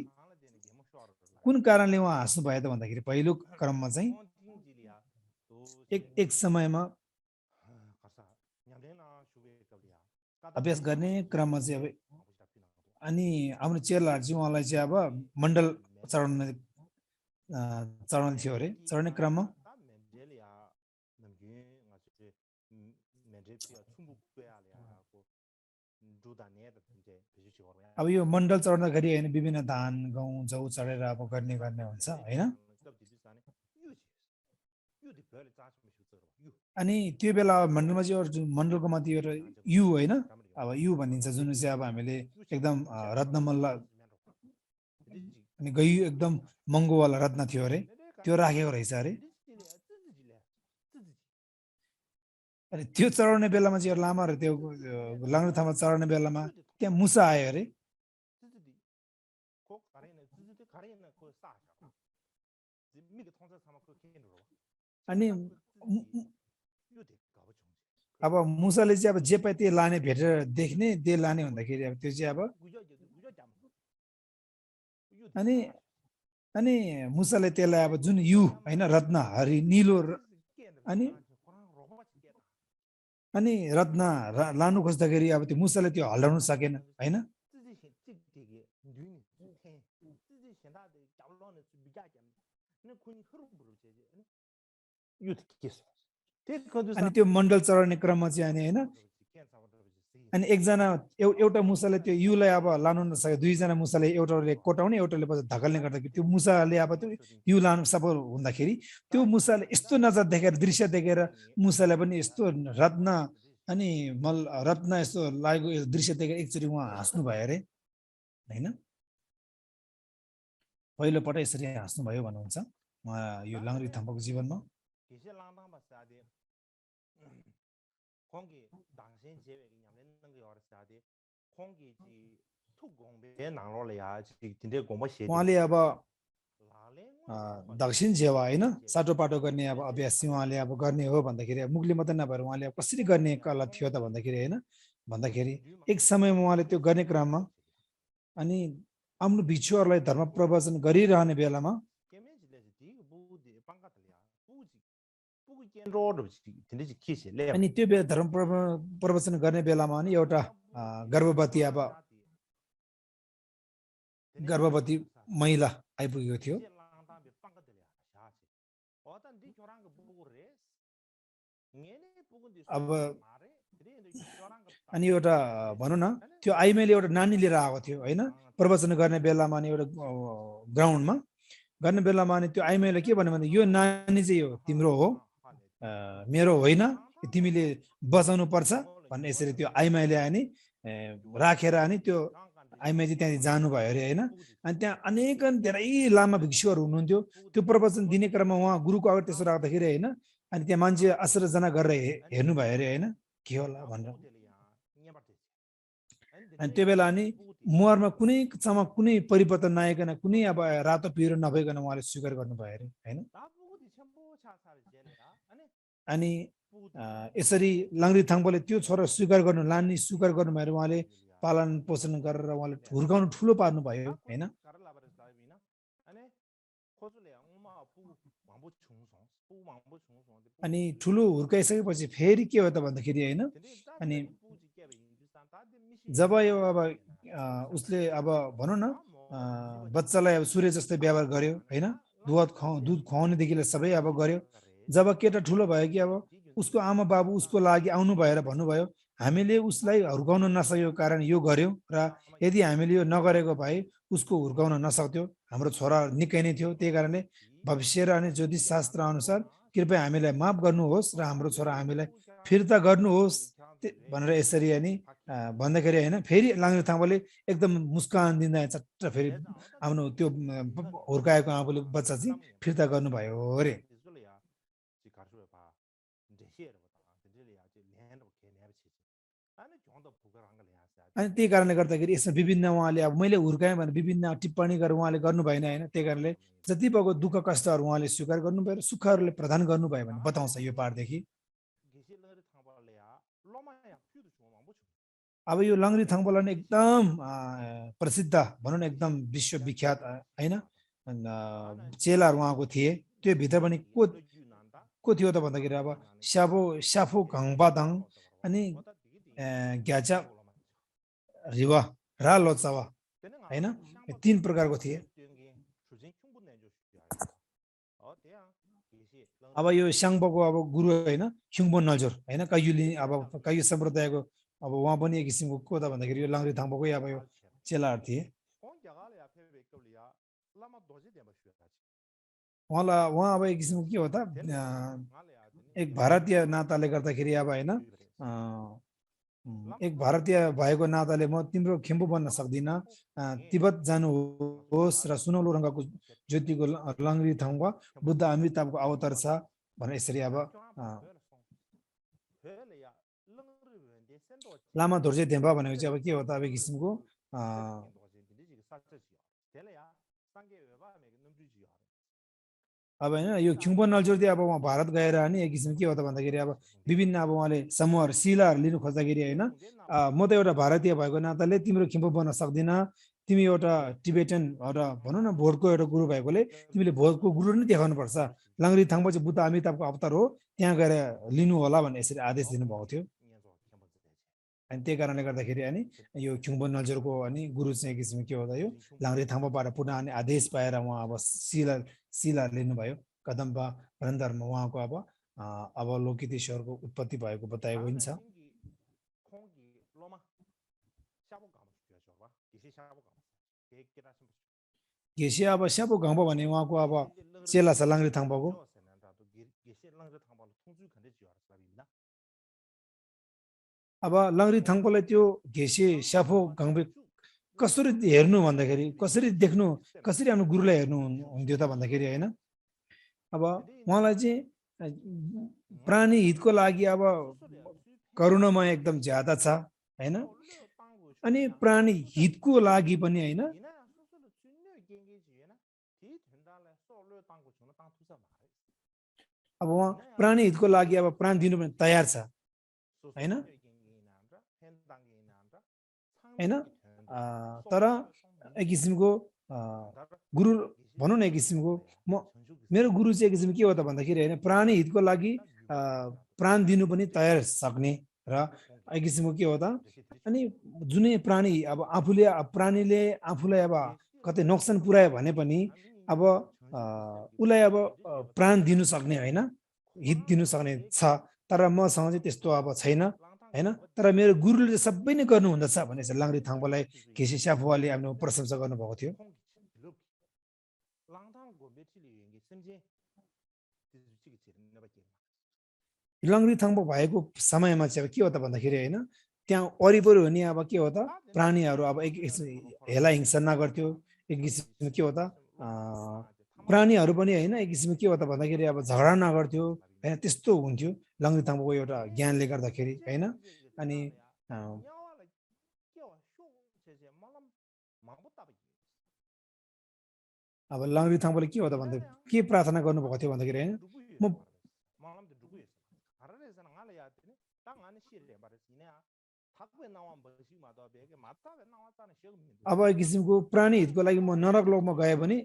कुन कारणले उहाँ हाँस्नु भयो त भन्दाखेरि पहिलो क्रममा चाहिँ एक समयमा अभ्यास गर्ने क्रममा चाहिँ अब अनि आफ्नो चेलाहरू चाहिँ उहाँलाई चाहिँ अब मण्डल चढाउनु थियो अरे चढ्ने क्रममा अब यो मण्डल चढ्दाखेरि होइन विभिन्न धान गहुँ जौ चढेर अब गर्ने हुन्छ होइन। अनि त्यो बेला मण्डलमा चाहिँ मण्डलको माथि एउटा यु होइन अब यु भनिन्छ जुन चाहिँ अब हामीले एकदम रत्नमल्ल अनि गइयो एकदम महँगोवाला रत्न थियो अरे त्यो राखेको रहेछ अरे अनि त्यो चढाउने बेलामा चाहिँ लामाहरू त्यो लाङ्रे थामा चढाउने बेलामा त्यहाँ मुसा आयो अरे अनि अब मुसाले चाहिँ अब जे पाए त्यो लाने भेटेर देख्ने त्यो लाने भन्दाखेरि अब त्यो चाहिँ अब अनि अनि मुसाले त्यसलाई अब जुन यु होइन रत्न हरि निलो अनि रत्न लानु खोज्दाखेरि अब त्यो मुसाले त्यो हल्लाउन सकेन होइन अनि त्यो मण्डल चढाउने क्रममा चाहिँ अनि होइन अनि एकजना एउटा मुसाले त्यो युलाई अब लानु नसके दुईजना मुसाले एउटाले कोटाउने एउटाले धकल्ने गर्दाखेरि त्यो मुसाले अब त्यो यु लानु सफल हुँदाखेरि त्यो मुसाले यस्तो नजर देखेर दृश्य देखेर मुसाले पनि यस्तो रत्न अनि रत्न यस्तो लागेको दृश्य देखेर एकचोटि उहाँ हाँस्नु भयो अरे होइन पहिलो पटक यसरी हाँस्नु भयो भन्नुहुन्छ उहाँ यो लाङ्रे थाम्पाको जीवनमा उहाँले अब दक्षिण जेवा होइन साटोपाटो गर्ने अब अभ्यास चाहिँ उहाँले अब गर्ने हो भन्दाखेरि मुखले मात्रै नभएर उहाँले अब कसरी गर्ने कला थियो त भन्दाखेरि होइन भन्दाखेरि एक समयमा उहाँले त्यो गर्ने क्रममा अनि आफ्नो भिक्षुहरूलाई धर्म प्रवचन गरिरहने बेलामा अनि त्यो बेला धर्म प्रवचन गर्ने बेलामा अनि एउटा गर्भवती महिला आइपुगेको थियो अब अनि एउटा भनौँ न त्यो आइमाईले एउटा नानी लिएर आएको थियो होइन प्रवचन गर्ने बेलामा अनि एउटा ग्राउन्डमा गर्ने बेलामा अनि त्यो आइमाईले के भन्यो भने यो नानी चाहिँ हो तिम्रो हो मेरो होइन तिमीले बचाउनु पर्छ भन्ने यसरी त्यो आइमाईले अनि राखेर अनि त्यो आइमाई चाहिँ त्यहाँ जानुभयो अरे होइन अनि त्यहाँ अनेकन धेरै लामा भिक्षुहरू हुनुहुन्थ्यो त्यो प्रवचन दिने क्रममा उहाँ गुरुको अगाडि त्यसो राख्दाखेरि होइन अनि त्यहाँ मान्छे आश्चर्यजना गरेर हेर्नुभयो अरे होइन के होला भनेर अनि त्यो बेला अनि मुहारमा कुनै चमक कुनै परिवर्तन नआइकन कुनै अब रातो पिरो नभइकन उहाँले स्वीकार गर्नुभयो अरे होइन अनि यसरी लाङ्रे थाङ्पाले त्यो छोरा स्वीकार गर्नु लानी स्वीकार गर्नुभयो अरे उहाँले पालन पोषण गरेर उहाँले हुर्काउनु ठुलो पार्नुभयो होइन अनि ठुलो हुर्काइसकेपछि फेरि के हो त भन्दाखेरि होइन अनि जब यो अब उसले अब भनौँ न बच्चालाई अब सूर्य जस्तै व्यवहार गर्यो होइन दुध खुवाउनेदेखि सबै अब गर्यो जब केटा ठुलो भयो कि अब उसको आमा बाबु उसको लागि आउनु भएर भन्नुभयो हामीले उसलाई हुर्काउन नसकेको कारण यो गर्यो र यदि हामीले यो नगरेको भए उसको हुर्काउन नसक्थ्यो हाम्रो छोरा निकै नै थियो त्यही कारणले भविष्य र अनि ज्योतिष शास्त्र अनुसार कृपया हामीलाई माफ गर्नुहोस् र हाम्रो छोरा हामीलाई फिर्ता गर्नुहोस् भनेर यसरी अनि भन्दाखेरि होइन फेरि लाङ्रे थाङ्पाले एकदम मुस्कान दिँदा चट्ट फेरि आफ्नो त्यो हुर्काएको आफूले बच्चा चाहिँ फिर्ता गर्नुभयो अरे अनि त्यही कारणले गर्दाखेरि यसमा विभिन्न उहाँले अब मैले हुर्काएँ भने विभिन्न टिप्पणी गरेर उहाँले गर्नु भएन होइन त्यही कारणले जति भएको दुःख कष्टहरू उहाँले स्वीकार गर्नुभयो र सुखहरूले प्रदान गर्नुभयो भने बताउँछ यो पाठदेखि अब यो लाङ्रे थाङ्पालाई नै एकदम प्रसिद्ध भनौँ न एकदम विश्वविख्यात होइन चेलाहरू उहाँको थिए त्यो भित्र पनि को थियो त भन्दाखेरि अब स्याफो घङबादाङ अनि ग्याचा रिवा रा लोचावा होइन तीन प्रकारको थिए अब यो स्याङ्पोको अब गुरु होइन खिङ्बो नल्जोर होइन कायुली अब कायु सम्प्रदायको अब उहाँ पनि एक किसिमको को त भन्दाखेरि यो लाङ्रे थाङ्पाकै अब यो चेलाहरू थिए उहाँ अब एक किसिमको के हो त एक भारतीय नाताले गर्दाखेरि अब होइन एक भारतीय भएको नाताले म तिम्रो खिम्बु बन्न सक्दिनँ, तिब्बत जानुहोस् र सुनौलो रङ्गको ज्योतिको लङ्ग्री थाङ्बा बुद्ध अमिताभको अवतार छ भनेर यसरी अब लामा धोर्जे धेम्बा भनेको चाहिँ अब के हो त, अब एक किसिमको अब होइन यो खिम्बु नलचोर्दी अब उहाँ भारत गएर अनि एक किसिम के हो त भन्दाखेरि अब विभिन्न अब उहाँले समूहहरू शिलाहरू लिनु खोज्दाखेरि होइन, म त एउटा भारतीय भएको नाताले तिम्रो खिम्बु बन्न सक्दिनँ, तिमी एउटा टिबेटन एउटा भनौँ न भोटको एउटा गुरु भएकोले तिमीले भोटको गुरु नै देखाउनु पर्छ, लाङ्ग्री थाङ्बा चाहिँ बुद्ध अमिताभको अवतार हो, त्यहाँ गएर लिनु होला भन्ने यसरी आदेश दिनुभएको थियो। अनि त्यही कारणले गर्दाखेरि अनि यो खिम्बु नल्चोरको अनि गुरु चाहिँ एक किसिमको के हो त यो लाङ्ग्री थाङ्बाबाट पुनः अनि आदेश पाएर उहाँ अब शिला लिनुभयो। कदम्बा भ्रन्धरमा उहाँको अब अवलोकित ईश्वरको उत्पत्ति भएको बताएको हुन्छ। घेसे अब स्यापो गाउँबा भने उहाँको अब चेला छ लाङ्ग्री थाङ्बाको। अब लाङ्ग्री थाङ्बालाई त्यो घेसे स्याफो गाउँबे कसरी हेर्नु भन्दाखेरि, कसरी देख्नु, कसरी आफ्नो गुरुलाई हेर्नु हुन्थ्यो त भन्दाखेरि होइन, अब उहाँलाई चाहिँ प्राणी हितको लागि अब करुणामय एकदम ज्यादा छ होइन, अनि प्राणी हितको लागि पनि होइन अब उहाँ प्राणी हितको लागि अब प्राण दिनु पनि तयार छ होइन, होइन तर एक किसिमको गुरु भनौँ न एक किसिमको म मेरो गुरु चाहिँ एक किसिम के हो त भन्दाखेरि होइन प्राणी हितको लागि प्राण दिनु पनि तयार सक्ने र एक किसिमको के हो त अनि जुनै प्राणी अब आफूले प्राणीले आफूलाई अब कतै नोक्सान पुर्यायो भने पनि अब उसलाई अब प्राण दिनु सक्ने होइन, हित दिनु सक्ने छ, तर मसँग चाहिँ त्यस्तो अब छैन होइन, तर मेरो गुरुले सबै नै गर्नुहुँदछ भने चाहिँ लाङ्ग्री थाङ्बालाई घेसे स्याफुवाले आफ्नो प्रशंसा गर्नुभएको थियो। लाङ्ग्री थाङ्बा भएको समयमा चाहिँ अब के हो त भन्दाखेरि होइन त्यहाँ वरिपरि हुने अब के हो त प्राणीहरू अब एक हेला हिंसा नगर्थ्यो, एक किसिम के हो त प्राणीहरू पनि होइन एक किसिम के हो त भन्दाखेरि अब झगडा नगर्थ्यो होइन, त्यस्तो हुन्थ्यो लाङ्ग्री थाङ्बाको एउटा ज्ञानले गर्दाखेरि होइन। अनि अब लाङ्ग्री थाङ्बाले के हो त भन्दा के प्रार्थना गर्नुभएको थियो भन्दाखेरि होइन म अब एक किसिमको प्राणी हितको लागि म नरक लोकमा गए भने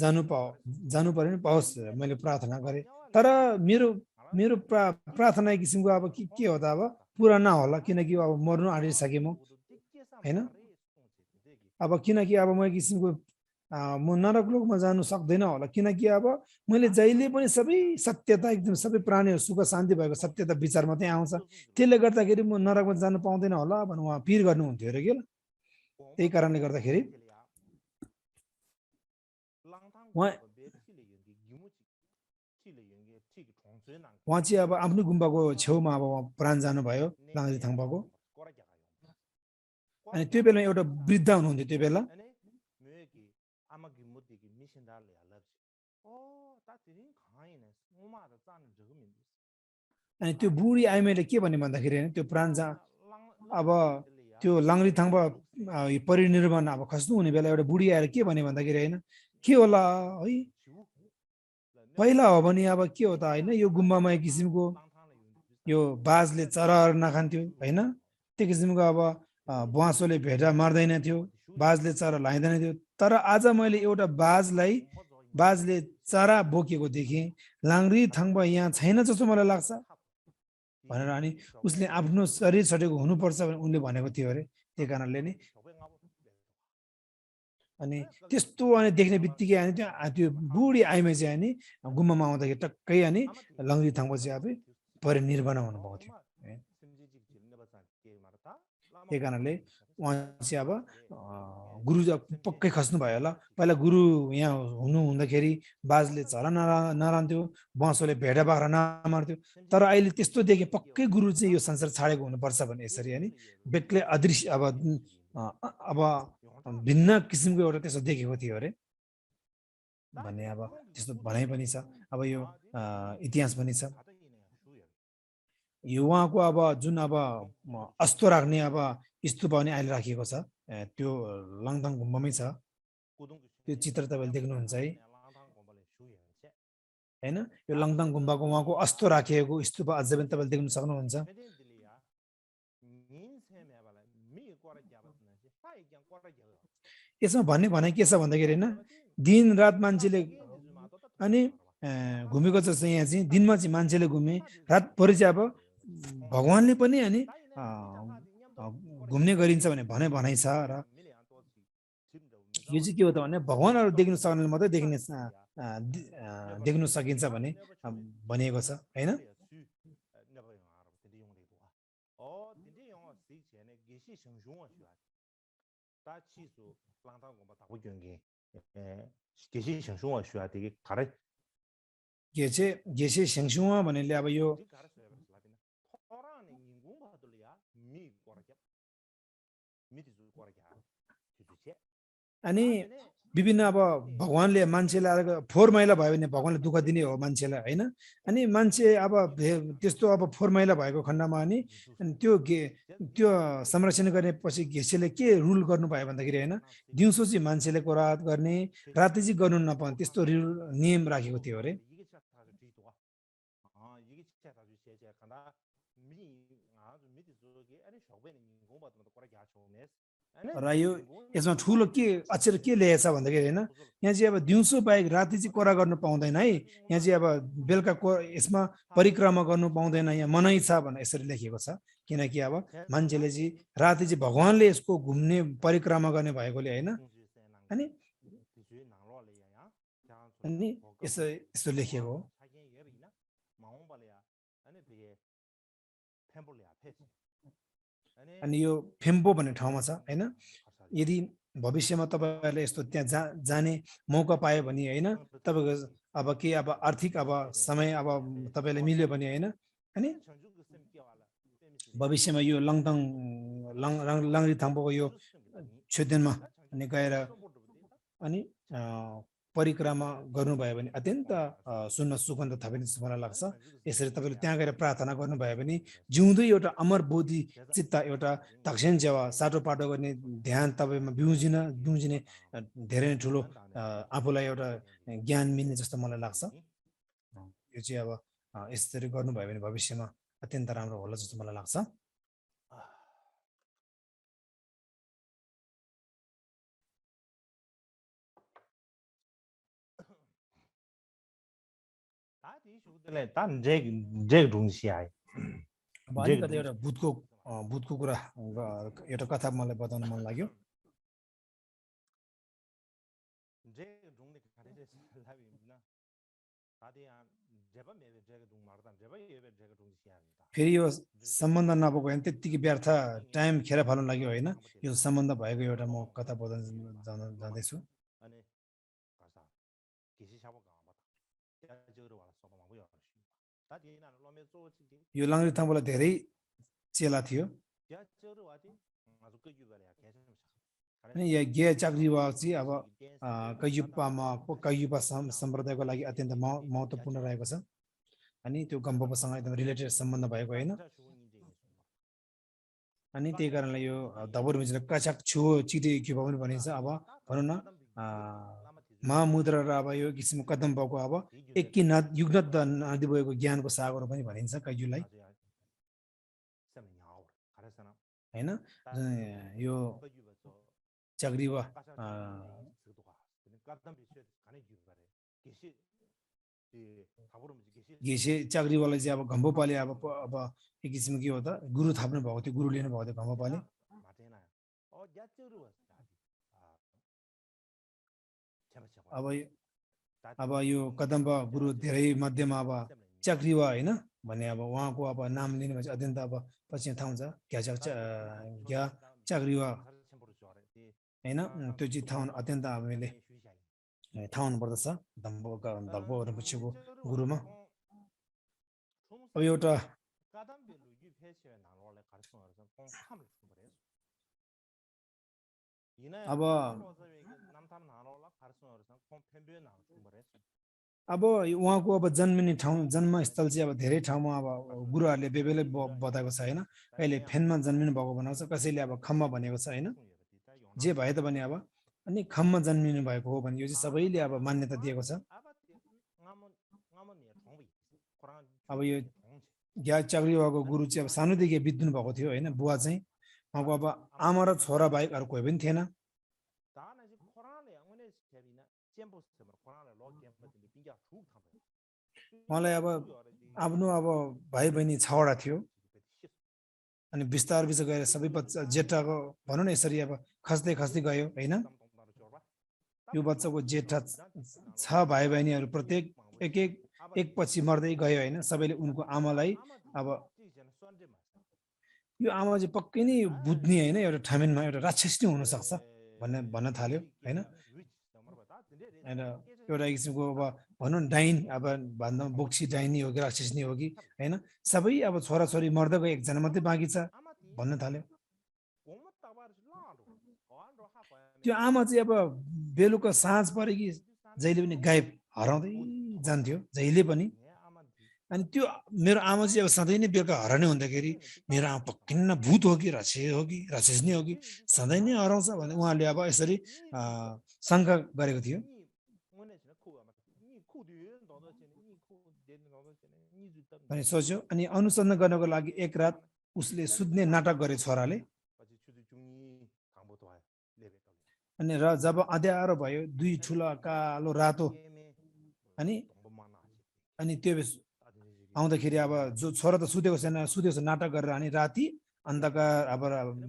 जानु पर्यो भने पाओस् मैले प्रार्थना गरेँ, तर मेरो प्रार्थना एक किसिमको अब के हो त अब पुरा नहोला, किनकि अब मर्नु आँटिसकेँ म होइन, अब किनकि अब म एक किसिमको म नरक लोकमा जानु सक्दैन होला, किनकि अब मैले जहिले पनि सबै सत्यता एकदम सबै प्राणीहरू सुख शान्ति भएको सत्यता विचार मात्रै आउँछ, त्यसले गर्दाखेरि म नरकमा जानु पाउँदैन होला भनेर उहाँ पिर गर्नुहुन्थ्यो अरे के। त्यही कारणले गर्दाखेरि उहाँ चाहिँ अब आफ्नो गुम्बाको छेउमा अब उहाँ प्राण जानुभयो लाङ्ग्री थाङ्बाको। अनि त्यो बेला एउटा वृद्ध हुनुहुन्थ्यो त्यो बेला, अनि त्यो बुढी आइमाईले के भन्ने भन्दाखेरि होइन त्यो प्राण अब त्यो लाङ्ग्री थाङ्बा परिनिर्वाण अब खस्नु हुने बेला एउटा बुढी आएर के भन्ने भन्दाखेरि होइन के होला है पहिला हो भने अब के हो त होइन यो गुम्बामा एक किसिमको यो बाजले चराहरू नखान्थ्यो होइन, त्यो किसिमको अब बुवासोले भेडा मार्दैन थियो, बाजले चरा लाइँदैन थियो, तर आज मैले एउटा बाजले चरा बोकेको देखेँ, लाङ्ग्री थाङ्बा यहाँ छैन जस्तो मलाई लाग्छ भनेर अनि उसले आफ्नो शरीर छटेको हुनुपर्छ भने उनले भनेको थियो अरे। त्यही कारणले नि अनि त्यस्तो अनि देख्ने बित्तिकै अनि त्यो बुढी आइमाई चाहिँ अनि गुम्बामा आउँदाखेरि टक्कै अनि लाङ्ग्री थाङ्बा चाहिँ अब परिनिर्वाण हुनुभएको थियो। त्यही कारणले उहाँ चाहिँ अब गुरु पक्कै खस्नु भयो होला। पहिला गुरु यहाँ हुनु हुँदाखेरि बाजले झरा नरान्थ्यो, बसोले भेडा बाख्रा नमार्थ्यो। तर अहिले त्यस्तो देखे पक्कै गुरु चाहिँ यो संसार छाडेको हुनुपर्छ भने यसरी अनि बेग्लै अदृश्य अब भिन्न किसिमको एउटा त्यसो देखेको थियो अरे भन्ने अब त्यस्तो भनाइ पनि छ। अब यो इतिहास पनि छ। यो उहाँको अब जुन अब अस्तो राख्ने अब स्तूप पनि अहिले राखिएको छ, त्यो लङथाङ गुम्बामै छ। त्यो चित्र तपाईँले देख्नुहुन्छ है, होइन? यो लङथाङ गुम्बाको उहाँको अस्तो राखिएको स्तूप अझै पनि तपाईँले देख्न सक्नुहुन्छ। यसमा भन्ने भनाइ के छ भन्दाखेरि होइन, दिन रात मान्छेले अनि घुमेको छ यहाँ चाहिँ। दिनमा चाहिँ मान्छेले घुमे, रातभरि चाहिँ अब भगवानले पनि अनि घुम्ने गरिन्छ भने भनाइ छ। र यो चाहिँ के हो त भने भगवानहरू देख्न सक्नेले मात्रै देख्न सकिन्छ भने भनिएको छ, होइन? गेसे सेङसुवा भन्नेले अब यो अनि विभिन्न अब भगवानले मान्छेलाई फोहोर मैला भयो भने भगवानले दुःख दिने हो मान्छेलाई, होइन? अनि मान्छे अब त्यस्तो अब फोहोर मैला भएको खण्डमा अनि त्यो संरक्षण गरेपछि घेसेले के रुल गर्नुभयो भन्दाखेरि होइन, दिउँसो चाहिँ मान्छेले कोरात गर्ने, राति चाहिँ गर्नु नपाउने त्यस्तो नियम राखेको थियो अरे। र यो यसमा ठुलो के अक्षर के लेखेको छ भन्दाखेरि होइन, यहाँ चाहिँ अब दिउँसो बाहेक राति चाहिँ कोरा गर्नु पाउँदैन है। यहाँ चाहिँ अब बेलुका यसमा परिक्रमा गर्नु पाउँदैन, यहाँ मनाइ छ भनेर यसरी लेखिएको छ। किनकि अब मान्छेले चाहिँ राति चाहिँ भगवानले यसको घुम्ने परिक्रमा गर्ने भएकोले होइन, अनि यसो लेखिएको हो। अनि यो फेम्पो भन्ने ठाउँमा छ, होइन? यदि भविष्यमा तपाईँहरूले यस्तो त्यहाँ जाने मौका पायो भने होइन, तपाईँको अब के अब आर्थिक अब समय अब तपाईँले मिल्यो भने होइन, अनि भविष्यमा यो लाङ्रीथाङपोको यो छेदेनमा अनि गएर अनि परिक्रमा गर्नुभयो भने अत्यन्त सुन्न सुगन्ध थपिने जस्तो मलाई लाग्छ। यसरी तपाईँले त्यहाँ गएर प्रार्थना गर्नुभयो भने जिउँदै एउटा अमर बोधि चित्त एउटा दक्षिण जेवा साटोपाटो गर्ने ध्यान तपाईँमा बिउजिने धेरै नै ठुलो आफूलाई एउटा ज्ञान मिल्ने जस्तो मलाई लाग्छ। यो चाहिँ अब यसरी गर्नुभयो भने भविष्यमा अत्यन्त राम्रो होला जस्तो मलाई लाग्छ। अलिकति एउटा भूतको कुरा एउटा कथा मलाई बताउन मन लाग्यो। फेरि यो सम्बन्ध नभएको होइन, त्यत्तिकै व्यर्थ टाइम खेर फाल्नु लाग्यो होइन। यो सम्बन्ध भएको एउटा म कथा बताउन जाँदैछु। यो लाङ्रीथाङबाट धेरै चेला थियो अनि यो गे चाक्रीवा चाहिँ अब कैयुपा सम्प्रदायको लागि अत्यन्त महत्त्वपूर्ण रहेको छ। अनि त्यो गम्बोसँग एकदम रिलेटेड सम्बन्ध भएको होइन। अनि त्यही कारणले यो धबोर मिचेर कचाक छुओ चिटे क्युपा पनि भनिन्छ। अब भनौँ न महामुद्रा र अब यो किसिमको कदम भएको अब एकी युगनद नदी भएको ज्ञानको सागर पनि भनिन्छ कैयुलाई, होइन? यो चाक्रीवा घेसे चाक्रीवालाई चाहिँ अब घम्बोपाले अब एक किसिमको के हो त गुरु थाप्नु भएको थियो, गुरु लिनु भएको थियो घम्बोपाले। अब यो कदम्ब गुरु धेरै मध्येमा अब चाक्रीवा होइन भने अब उहाँको अब नाम लिनु अत्यन्त अब पछि थाहा हुन्छ। घ्या चाक्रीवा हैन त्यो चाहिँ थाहा हुनु अत्यन्त हामीले थाहा हुनुपर्दछ धम्बो पछि गुरुमा अब एउटा अब अब उहाँको अब जन्मिने ठाउँ जन्मस्थल चाहिँ अब धेरै ठाउँमा अब गुरुहरूले बेबेलै बताएको छ हैन कहिले फेनमा जन्मिनु भएको भनेको छ कसैले अब खम्मा भनेको छ हैन जे भए त पनि अब अनि खम्मा जन्मिनु भएको हो भने यो चाहिँ सबैले अब मान्यता दिएको छ अब यो ग्या चाक्री भएको गुरु चाहिँ अब सानोदेखि बित्नु भएको थियो हैन बुवा चाहिँ उहाँको अब आमा र छोरा बाहेक अरू कोही पनि थिएन उहाँलाई अब आफ्नो अब भाइ बहिनी 6 वटा थियो अनि बिस्तार गएर सबै बच्चा जेठाको भनौँ न यसरी अब खस्दै खस्दै गयो हैन यो बच्चाको जेठा 6 भाइ बहिनीहरू प्रत्येक एक पछि मर्दै गयो हैन सबैले उनको आमालाई अब यो आमा चाहिँ पक्कै नै बुझ्ने हैन एउटा ठामेनमा एउटा राक्षस नै हुन सक्छ भन्न थाल्यो हैन एउटा किसिमको अब भनौँ न डाइन अब भन्दा बोक्सी डाइनी हो कि राक्षसनी हो कि हैन सबै अब छोराछोरी मर्दै गयो एकजना मात्रै बाँकी छ भन्न थाल्यो त्यो आमा चाहिँ अब बेलुका साँझ परे कि जहिले पनि गायब हराउँदै जान्थ्यो जहिले पनि अनि त्यो मेरो आमा चाहिँ अब सधैँ नै बेलुका हराउने हुँदाखेरि मेरो आमा पक्किन्न भूत हो कि राक्षसनी हो कि सधैँ नै हराउँछ भने उहाँले अब यसरी शङ्का गरेको थियो अनि सोच्यो अनि अनुसन्धान गर्नको लागि एक रात उसले सुत्ने नाटक गरे छोराले अनि र जब अँध्यारो भयो दुई ठुला कालो रातो अनि त्यो आउँदाखेरि अब जो छोरा त सुतेको छैन नाटक गरेर अनि राति अन्धकार अब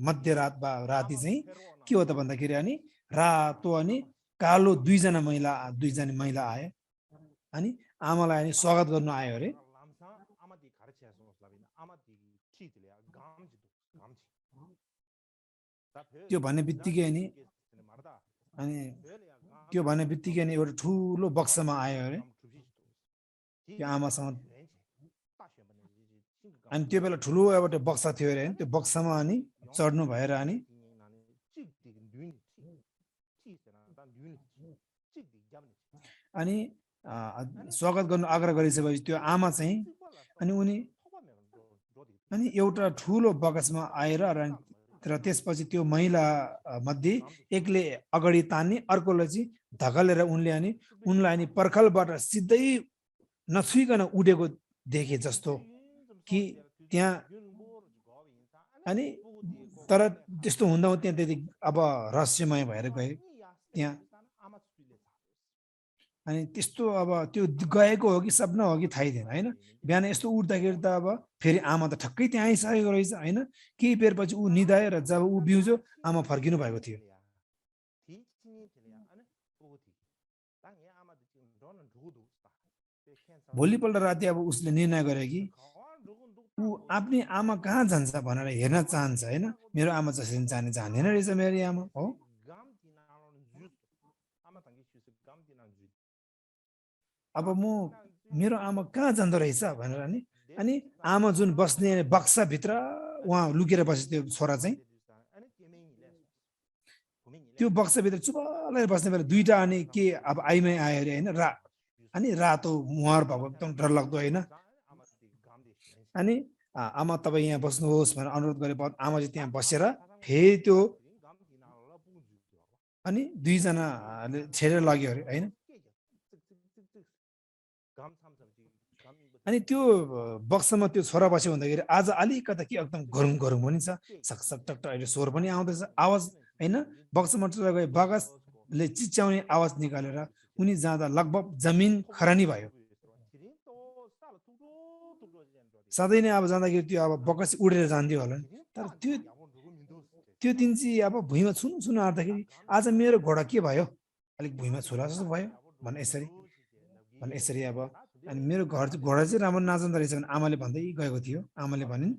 मध्यरात बा राति चाहिँ के हो त भन्दाखेरि अनि रातो अनि कालो दुईजना महिला आए अनि आमालाई अनि स्वागत गर्नु आयो अरे त्यो भन्ने बित्तिकै अनि एउटा ठुलो बक्सामा आयो अरे त्यो आमासँग अनि त्यो बेला ठुलो एउटा बक्सा थियो अरे त्यो बक्सामा अनि चढ्नु भएर अनि स्वागत गर्नु आग्रह गरिसकेपछि त्यो आमा चाहिँ अनि एउटा ठुलो बक्समा आएर र त्यसपछि त्यो महिला मध्ये एकले अगाडि तान्ने अर्कोले चाहिँ धकलेर उनलाई अनि पर्खलबाट सिधै नछुइकन उडेको देखे जस्तो कि त्यहाँ अनि तर त्यस्तो हुँदा त्यहाँ त्यति अब रहस्यमय भएर गयो त्यहाँ अनि त्यस्तो अब त्यो गएको हो कि सपना हो कि थाहै थिएन हैन बिहान यस्तो उठ्दाखेरि त अब फेरि आमा त ठक्कै त्यहाँ आइसकेको रहेछ हैन केही बेरपछि ऊ निदायो र जब ऊ बिउजो आमा फर्किनु भएको थियो भोलिपल्ट राति अब उसले निर्णय गर्यो कि ऊ आफ्नै आमा कहाँ जान्छ भनेर हेर्न चाहन्छ हैन मेरो आमा जसरी जान्दैन रहेछ मेरो आमा हो अब मेरो आमा कहाँ जाँदो रहेछ भनेर अनि आमा जुन बस्ने बक्साभित्र उहाँ लुकेर बसेको त्यो छोरा चाहिँ त्यो बक्साभित्र चुपलाएर बस्ने बेला दुईटा अनि के अब आइमै आयो अरे हैन अनि रातो मुहार भएको एकदम डरलाग्दो हैन अनि आमा तपाईँ यहाँ बस्नुहोस् भनेर अनुरोध गरे आमा चाहिँ त्यहाँ बसेर फेरि त्यो अनि दुईजनाले छेडेर लग्यो अरे हैन अनि त्यो बक्समा त्यो छोरा बस्यो भन्दाखेरि आज अलिकता के एकदम गरुङ गरुङ पनि छ सकसक टक अहिले स्वर पनि आउँदैछ आवाज हैन बक्समा गए बागसले चिच्याउने आवाज निकालेर उनी जाँदा लगभग जमिन खरानी भयो सधैँ नै अब जाँदाखेरि त्यो अब बकस उडेर जान्थ्यो होला तर त्यो दिन चाहिँ अब भुइँमा छुन आउँदाखेरि आज मेरो घोडा के भयो अलिक भुइँमा छुरा जस्तो भयो भने यसरी अब अनि मेरो घोडा चाहिँ राम्रो नाचन्द रहेछ भने आमाले भन्दै गएको थियो आमाले भनिन्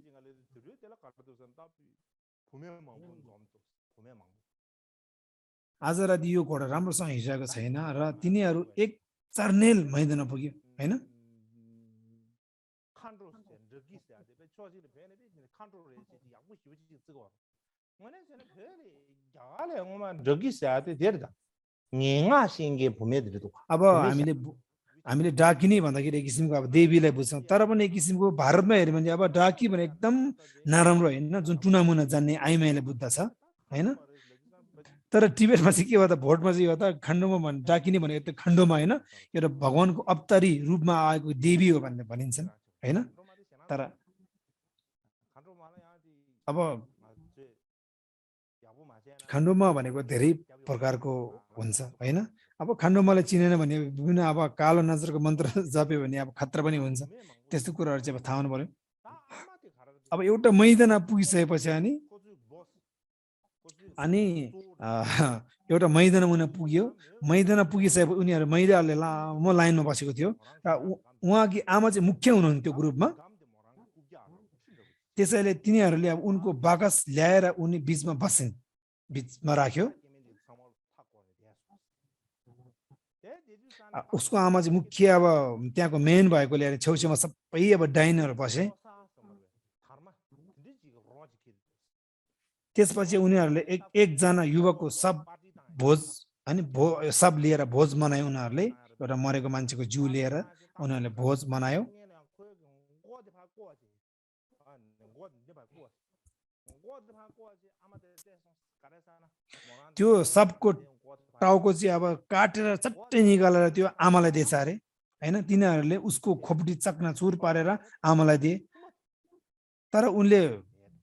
आज राति यो घोडा राम्रोसँग हिँडिरहेको छैन र तिनीहरू एक चर्नेल मैदान पुग्यो हैन अब हामीले डाकिनी भन्दाखेरि एक किसिमको अब देवीलाई बुझ्छौँ तर पनि एक किसिमको भारतमा हेऱ्यो भने अब डाकी भने एकदम नराम्रो होइन जुन टुनामुना जान्ने आइमाईले बुझ्दा छ हैन तर टिबेटमा चाहिँ के हो त भोटमा चाहिँ हो त खण्डोमा डाकिनी भनेको त्यो खण्डोमा होइन एउटा भगवानको अवतारी रूपमा आएको देवी हो भन्ने भनिन्छन् हैन तर अब खण्डोमा भनेको धेरै प्रकारको हुन्छ हैन अब खण्डोमालाई चिनेन भने विभिन्न अब कालो नजरको मन्त्र जप्यो भने अब खतरा पनि हुन्छ त्यस्तो कुराहरू चाहिँ अब थाहा हुनु पर्यो अब एउटा मैदान पुगिसकेपछि अनि एउटा मैदान उनीहरू पुग्यो मैदान पुगिसकेपछि उनीहरू महिलाहरूले लामो लाइनमा बसेको थियो र उहाँकी आमा चाहिँ मुख्य हुनुहुन्थ्यो ग्रुपमा त्यसैले तिनीहरूले अब उनको बाकस ल्याएर उनी बिचमा बसिन् बिचमा राख्यो उसको आमा चाहिँ मुख्य अब त्यहाँको मेन भएकोले छेउछेउमा सबै अब डाइनहरू बसे त्यसपछि उनीहरूले एकजना युवकको सब भोज अनि सब लिएर भोज मनायो उनीहरूले एउटा मरेको मान्छेको जिउ लिएर उनीहरूले भोज मनायो त्यो सबको टाउको चाहिँ अब काटेर चट्टै निकालेर त्यो आमालाई दिएछ अरे हैन तिनीहरूले उसको खोपडी चकनाचुर पारेर आमालाई दिए तर उनले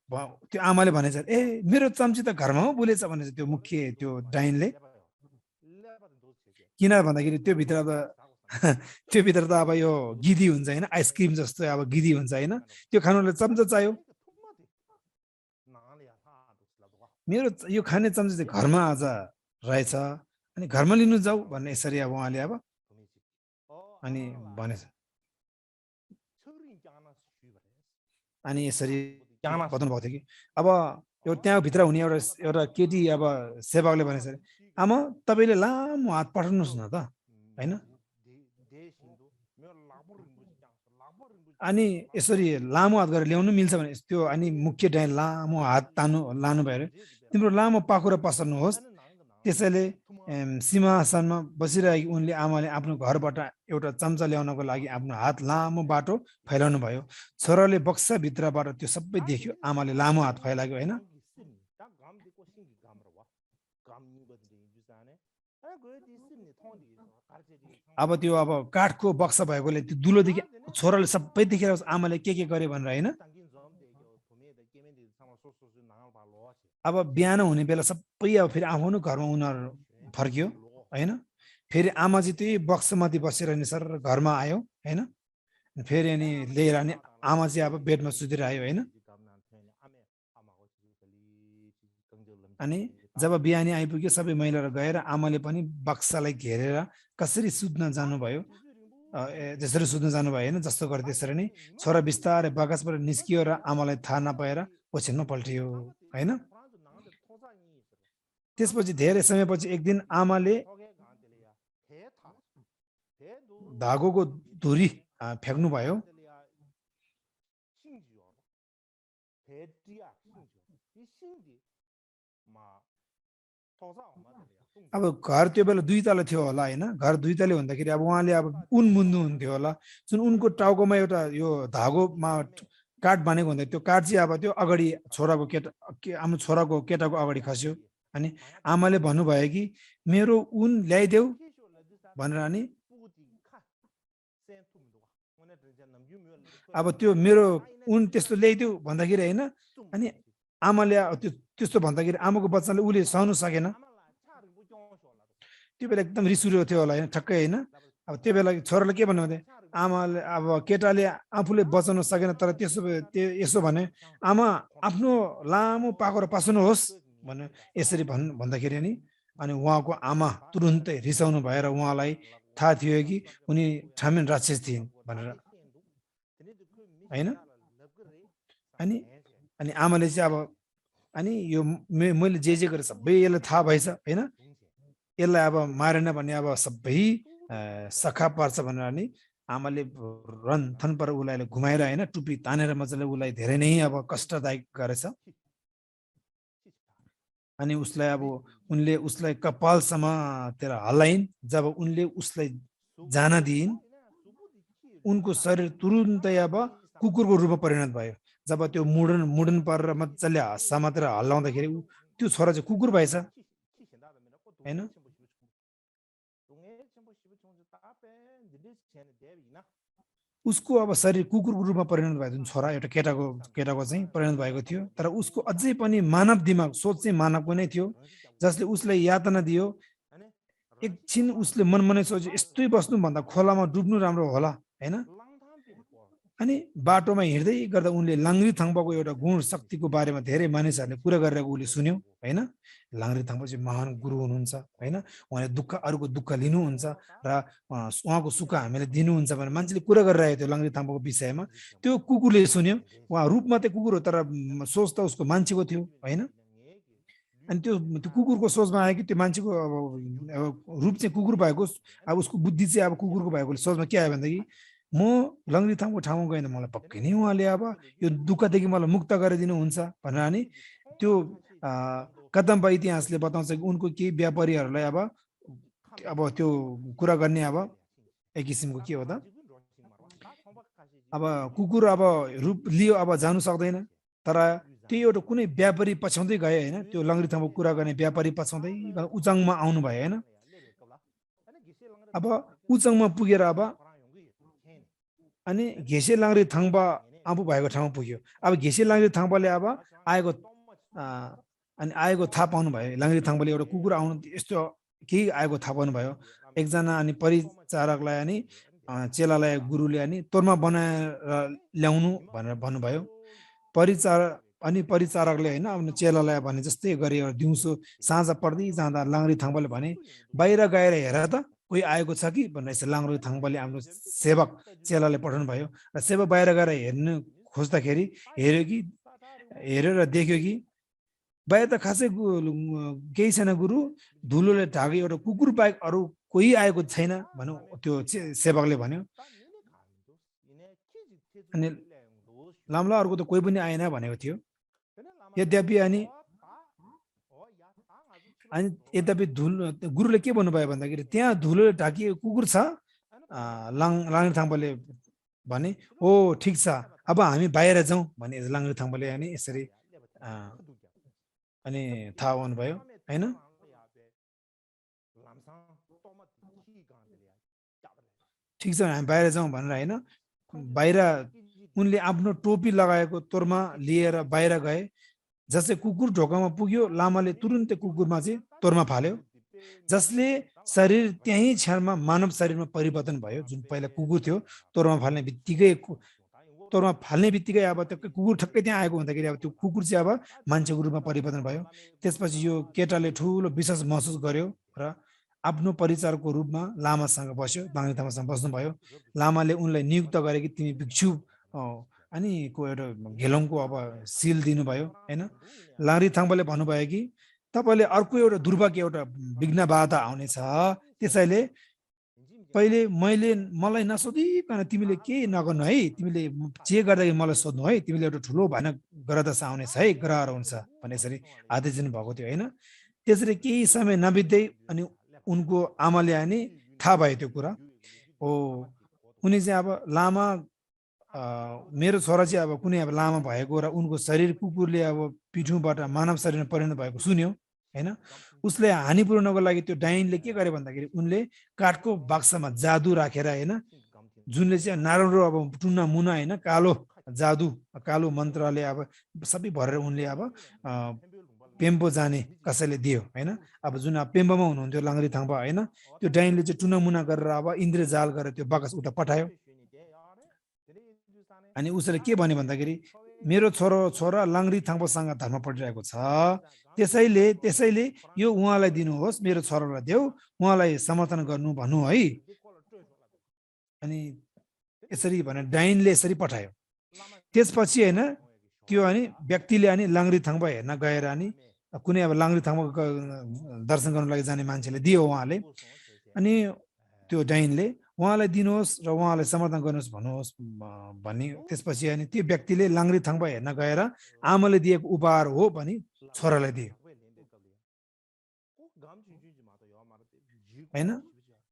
त्यो आमाले भनेछ ए मेरो चम्ची त घरमा हो बोलेछ भनेछ त्यो मुख्य त्यो डाइनले किन भन्दाखेरि त्यो भित्र त अब यो गिदी हुन्छ हैन आइसक्रिम जस्तो अब गिदी हुन्छ हैन त्यो खानुलाई चम्चा चाहियो मेरो यो खाने चम्चा चाहिँ घरमा आज रहेछ अनि घरमा लिनु जाऊ भन्ने यसरी अब उहाँले अब अनि भनेछ अनि यसरी बताउनु भएको थियो कि अब यो त्यहाँ भित्र हुने एउटा केटी अब सेवकले भनेछ आमा तपाईँले लामो हात पठाउनुहोस् न त हैन अनि यसरी लामो हात गरेर ल्याउनु मिल्छ भने त्यो अनि मुख्य डाइन लामो हात लानु भयो अरे तिम्रो लामो पाखुरा पसर्नुहोस् त्यसैले सिंहासनमा बसिरहेकी उनले आमाले आफ्नो घरबाट एउटा चम्चा ल्याउनको लागि आफ्नो हात लामो बाटो फैलाउनु भयो छोराले बक्साभित्रबाट त्यो सबै देख्यो आमाले लामो हात फैलाएको होइन अब त्यो अब काठको बक्सा भएकोले त्यो दुलोदेखि छोराले सबै देखेर आमाले के गरे भनेर होइन अब बिहान हुने बेला सबै अब फेरि आफ्नो घरमा उनीहरू फर्कियो होइन फेरि आमा चाहिँ त्यही बक्समाथि बसेर नि सर घरमा आयो होइन फेरि अनि लिएर अनि आमा चाहिँ अब बेडमा सुतेर आयो होइन अनि जब बिहानी आइपुग्यो सबै महिलाहरू गएर आमाले पनि बक्सालाई घेरेर कसरी सुत्न जानुभयो जसरी सुत्न जानुभयो होइन जस्तो गरे त्यसरी नै छोरा बिस्तारै बगसबाट निस्कियो र आमालाई थाहा नपाएर ओछ्यानमा पल्टियो होइन त्यसपछि धेरै समयपछि एक दिन आमाले धागोको धुरी फ्याँक्नु भयो अब घर त्यो बेला 2 तला थियो होला होइन घर 2 तले हुँदाखेरि अब उहाँले अब उन मुन्नु हुन्थ्यो होला जुन उनको टाउकोमा एउटा यो धागोमा काठ बानेको हुँदा त्यो काठ चाहिँ अब त्यो अगाडि छोराको केटाको अगाडि खस्यो अनि आमाले भन्नुभयो कि मेरो उन ल्याइदेऊ भनेर अनि अब त्यो मेरो उन त्यस्तो ल्याइदेऊ भन्दाखेरि होइन अनि आमाले त्यस्तो भन्दाखेरि आमाको बच्चाले उसले सहनु सकेन त्यो बेला एकदम रिस उठेको थियो होला होइन ठक्कै होइन अब त्यो बेला छोराले के भन्नुहुन्थ्यो आमाले अब केटाले आफूले बचाउन सकेन तर यसो भने आमा आफ्नो लामो पाखुरा पसाउनुहोस् भने यसरी भन्दाखेरि अनि उहाँको आमा तुरुन्तै रिसाउनु भएर उहाँलाई थाहा थियो कि उनी ठामेन राक्षस थिइन् भनेर होइन अनि आमाले चाहिँ अब अनि यो मैले जे गरेँ सबै यसलाई थाहा भएछ होइन यसलाई अब मारेन भने अब सबै सखा पर्छ भनेर नि आमाले रन थन पर उसलाई घुमाएर होइन टुप्पी तानेर मजाले उसलाई धेरै नै अब कष्टदायक गरेछ। अनि उसलाई अब उनले उसलाई कपालसम्म तेर हल्लाइन्। जब उनले उसलाई जान दिइन् उनको शरीर तुरुन्तै अब कुकुरको रूपमा परिणत भयो। जब त्यो मुडन परेर मजाले हस्सा मात्र हल्लाउँदाखेरि त्यो छोरा चाहिँ कुकुर भएछ होइन। उसको अब शरीर कुकुरको रूपमा परिणत भएको जुन छोरा एउटा केटाको चाहिँ परिणत भएको थियो। तर उसको अझै पनि मानव दिमाग सोच चाहिँ मानवको नै थियो, जसले उसलाई यातना दियो। एकछिन उसले मनमा नै सोच्यो यस्तै बस्नुभन्दा खोलामा डुब्नु राम्रो होला होइन। अनि बाटोमा हिँड्दै गर्दा उनले लाङ्री थाङ्पाको एउटा गुण शक्तिको बारेमा धेरै मानिसहरूले कुरा गरिरहेको उसले सुन्यो होइन। लाङ्री थाङ्पा चाहिँ महान गुरु हुनुहुन्छ होइन। उहाँले अरूको दुःख लिनुहुन्छ र उहाँको सुख हामीले दिनुहुन्छ भनेर मान्छेले कुरा गरिरहेको थियो लाङ्री थाङ्पाको विषयमा। त्यो कुकुरले सुन्यो। उहाँ रूपमा चाहिँ कुकुर हो तर सोच त उसको मान्छेको थियो होइन। अनि त्यो कुकुरको सोचमा आयो कि त्यो मान्छेको अब रूप चाहिँ कुकुर भएको, अब उसको बुद्धि चाहिँ अब कुकुरको भएको सोचमा के आयो भनेदेखि म लङ्री थाङको ठाउँमा गएन मलाई पक्कै नै उहाँले अब यो दुःखदेखि मलाई मुक्त गरिदिनुहुन्छ भनेर नि त्यो कदम्बा इतिहासले बताउँछ कि उनको केही व्यापारीहरूलाई अब त्यो कुरा गर्ने अब एक किसिमको के हो त अब कुकुर अब रूप लियो अब जानु सक्दैन। तर त्यो एउटा कुनै व्यापारी पछ्याउँदै गयो होइन। त्यो लङ्री थाङको कुरा गर्ने व्यापारी पछ्याउँदै उचाङमा आउनु भयो होइन। अब उचाङमा पुगेर अब अनि घेसे लाङ्री थाङ्पा आफू भएको ठाउँमा पुग्यो। अब घेसे लाङ्री थाङ्पाले अब आएको थाहा पाउनु भयो। लाङ्री थाङ्पाले एउटा कुकुर आउनु यस्तो केही आएको थाहा पाउनु भयो। एकजना अनि परिचारकलाई अनि चेलालाई गुरुले अनि तोर्मा बनाएर ल्याउनु भनेर भन्नुभयो। परिचारकले होइन आफ्नो चेलालाई भने जस्तै गरी दिउँसो साँझ पर्दै जाँदा लाङ्री थाङ्पाले भने बाहिर गएर हेर त कोही आएको छ कि भनेर यसो लाङ्री थाङ्पाले आफ्नो सेवक चेलाले पठाउनु भयो। र सेवक बाहिर गएर हेर्नु खोज्दाखेरि हेऱ्यो र देख्यो कि बाहिर त खासै केही छैन गुरु, धुलोले ढाके एउटा कुकुर बाहेक अरू कोही आएको छैन भनौँ त्यो सेवकले भन्यो। अनि लाम्ला अर्को त कोही पनि आएन भनेको थियो। यद्यपि यद्यपि गुरुले के भन्नुभयो भन्दाखेरि त्यहाँ धुलोले ढाकिएको कुकुर छ। लाङ्री थाङ्पाले भने ओ ठिक छ अब हामी बाहिर जाउँ भने लाङ्री थाङ्पाले अनि यसरी अनि थाहा पाउनुभयो होइन। ठिक छ हामी बाहिर जाउँ भनेर होइन। बाहिर उनले आफ्नो टोपी लगाएको तोर्मा लिएर बाहिर गए। जसले कुकुर ढोकामा पुग्यो लामाले तुरुन्तै कुकुरमा चाहिँ तोर्मा फाल्यो, जसले शरीर त्यही क्षणमा मानव शरीरमा परिवर्तन भयो। जुन पहिला कुकुर थियो तोर्मा फाल्ने बित्तिकै अब त्यो कुकुर ठक्कै त्यहाँ आएको हुँदाखेरि अब त्यो कुकुर चाहिँ अब मान्छेको रूपमा परिवर्तन भयो। त्यसपछि यो केटाले ठुलो विश्वास महसुस गर्यो र आफ्नो परिचारको रूपमा लामासँग बस्यो। लाङ्री थाङ्पासँग बस्नुभयो। लामाले उनलाई नियुक्त गरे कि तिमी भिक्षु अनि को एउटा घेलौङको अब सिल दिनुभयो होइन। लाङ्री थाङ्पाले भन्नुभयो कि तपाईँले अर्को एउटा दुर्भाग्य एउटा विघ्न बाधा आउनेछ, त्यसैले पहिले मलाई नसोधिकन तिमीले केही नगर्नु है। तिमीले जे गर्दाखेरि मलाई सोध्नु है। तिमीले एउटा ठुलो भयानक ग्रहदशा आउनेछ है, ग्रहहरू हुन्छ भने यसरी आदेश दिनु भएको थियो होइन। त्यसरी केही समय नबित्दै अनि उनको आमाले अनि थाहा भयो त्यो कुरा। उनी चाहिँ अब लामा मेरो छोरा चाहिँ अब कुनै अब लामा भएको र उनको शरीर कुकुरले अब पिठुबाट मानव शरीरमा परिणत भएको सुन्यो होइन। उसले हानि पुर्याउनको लागि त्यो डाइनले के गरे भन्दाखेरि उनले काठको बाक्सामा जादु राखेर होइन, जुनले चाहिँ नराम्रो अब टुना मुना होइन कालो जादु कालो मन्त्रले अब सबै भरेर उनले अब पेम्पो जाने कसैले दियो होइन। अब जुन पेम्पोमा हुनुहुन्थ्यो लाङ्री थाङ्पा होइन, त्यो डाइनले चाहिँ टुना मुना गरेर अब इन्द्रजाल गरेर त्यो बाकस उता पठायो। अनि उसले के भन्यो भन्दाखेरि मेरो छोरा लाङ्री थाङ्पासँग धर्म पढिरहेको छ, त्यसैले यो उहाँलाई दिनुहोस्, मेरो छोरालाई देऊ, उहाँलाई समर्थन गर्नु भन्नु है। अनि यसरी भने डाइनले यसरी पठायो। त्यसपछि होइन त्यो अनि व्यक्तिले अनि लाङ्री थाङ्पा हेर्न गएर अनि कुनै अब लाङ्री थाङमा दर्शन गर्नको लागि जाने मान्छेले दियो उहाँले, अनि त्यो डाइनले उहाँलाई दिनुहोस् र उहाँलाई समर्थन गर्नुहोस् भन्नुहोस् भन्ने, त्यसपछि अनि त्यो व्यक्तिले लाङ्री थाङमा हेर्न गएर आमाले दिएको उपहार हो भनी छोरालाई दियो हैन।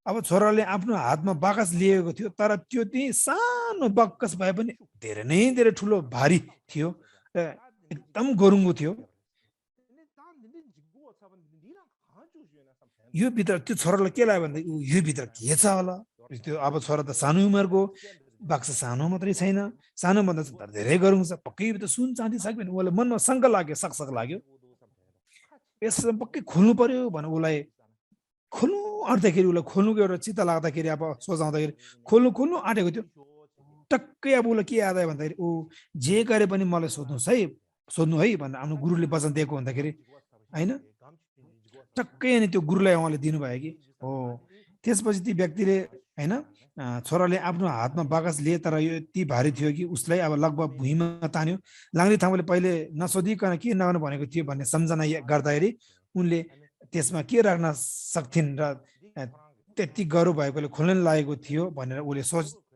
अब छोराले आफ्नो हातमा बाकस लिएको थियो, तर त्यो चाहिँ सानो बाकस भए पनि धेरै ठुलो भारी थियो र एकदम गरुङ्गो थियो। यो भित्र त्यो छोरालाई के लाग्यो भन्दा यो भित्र के छ होला, त्यो अब छोरा त सानो उमेरको, बाक्स सानो मात्रै छैन, सानो भन्दा धेरै गरुङ छ, पक्कै त सुन चाँदी छ कि भने उसलाई मनमा शङ्का लाग्यो, सकसक लाग्यो, यसो पक्कै खोल्नु पर्यो भने उसलाई खोल्नु आँट्दाखेरि, उसलाई खोल्नुको एउटा चित्त लाग्दाखेरि, अब सोचाउँदाखेरि खोल्नु आँटेको थियो। टक्कै अब उसलाई के याद आयो भन्दाखेरि, ऊ जे गरे पनि मलाई सोध्नु है भनेर आफ्नो गुरुले वचन दिएको हुँदाखेरि होइन, टक्कै अनि त्यो गुरुलाई उहाँले दिनुभयो कि हो। त्यसपछि ती व्यक्तिले होइन, छोराले आफ्नो हातमा बाकस लिए, तर यो यति भारी थियो कि उसलाई अब लगभग भुइँमा तान्यो। लाङ्री थाङले पहिले नसोधिकन के नगर्नु भनेको थियो भन्ने सम्झना गर्दाखेरि उनले त्यसमा के राख्न सक्थिन् र त्यति गर्व भएकोले खोल्न लागेको थियो भनेर उसले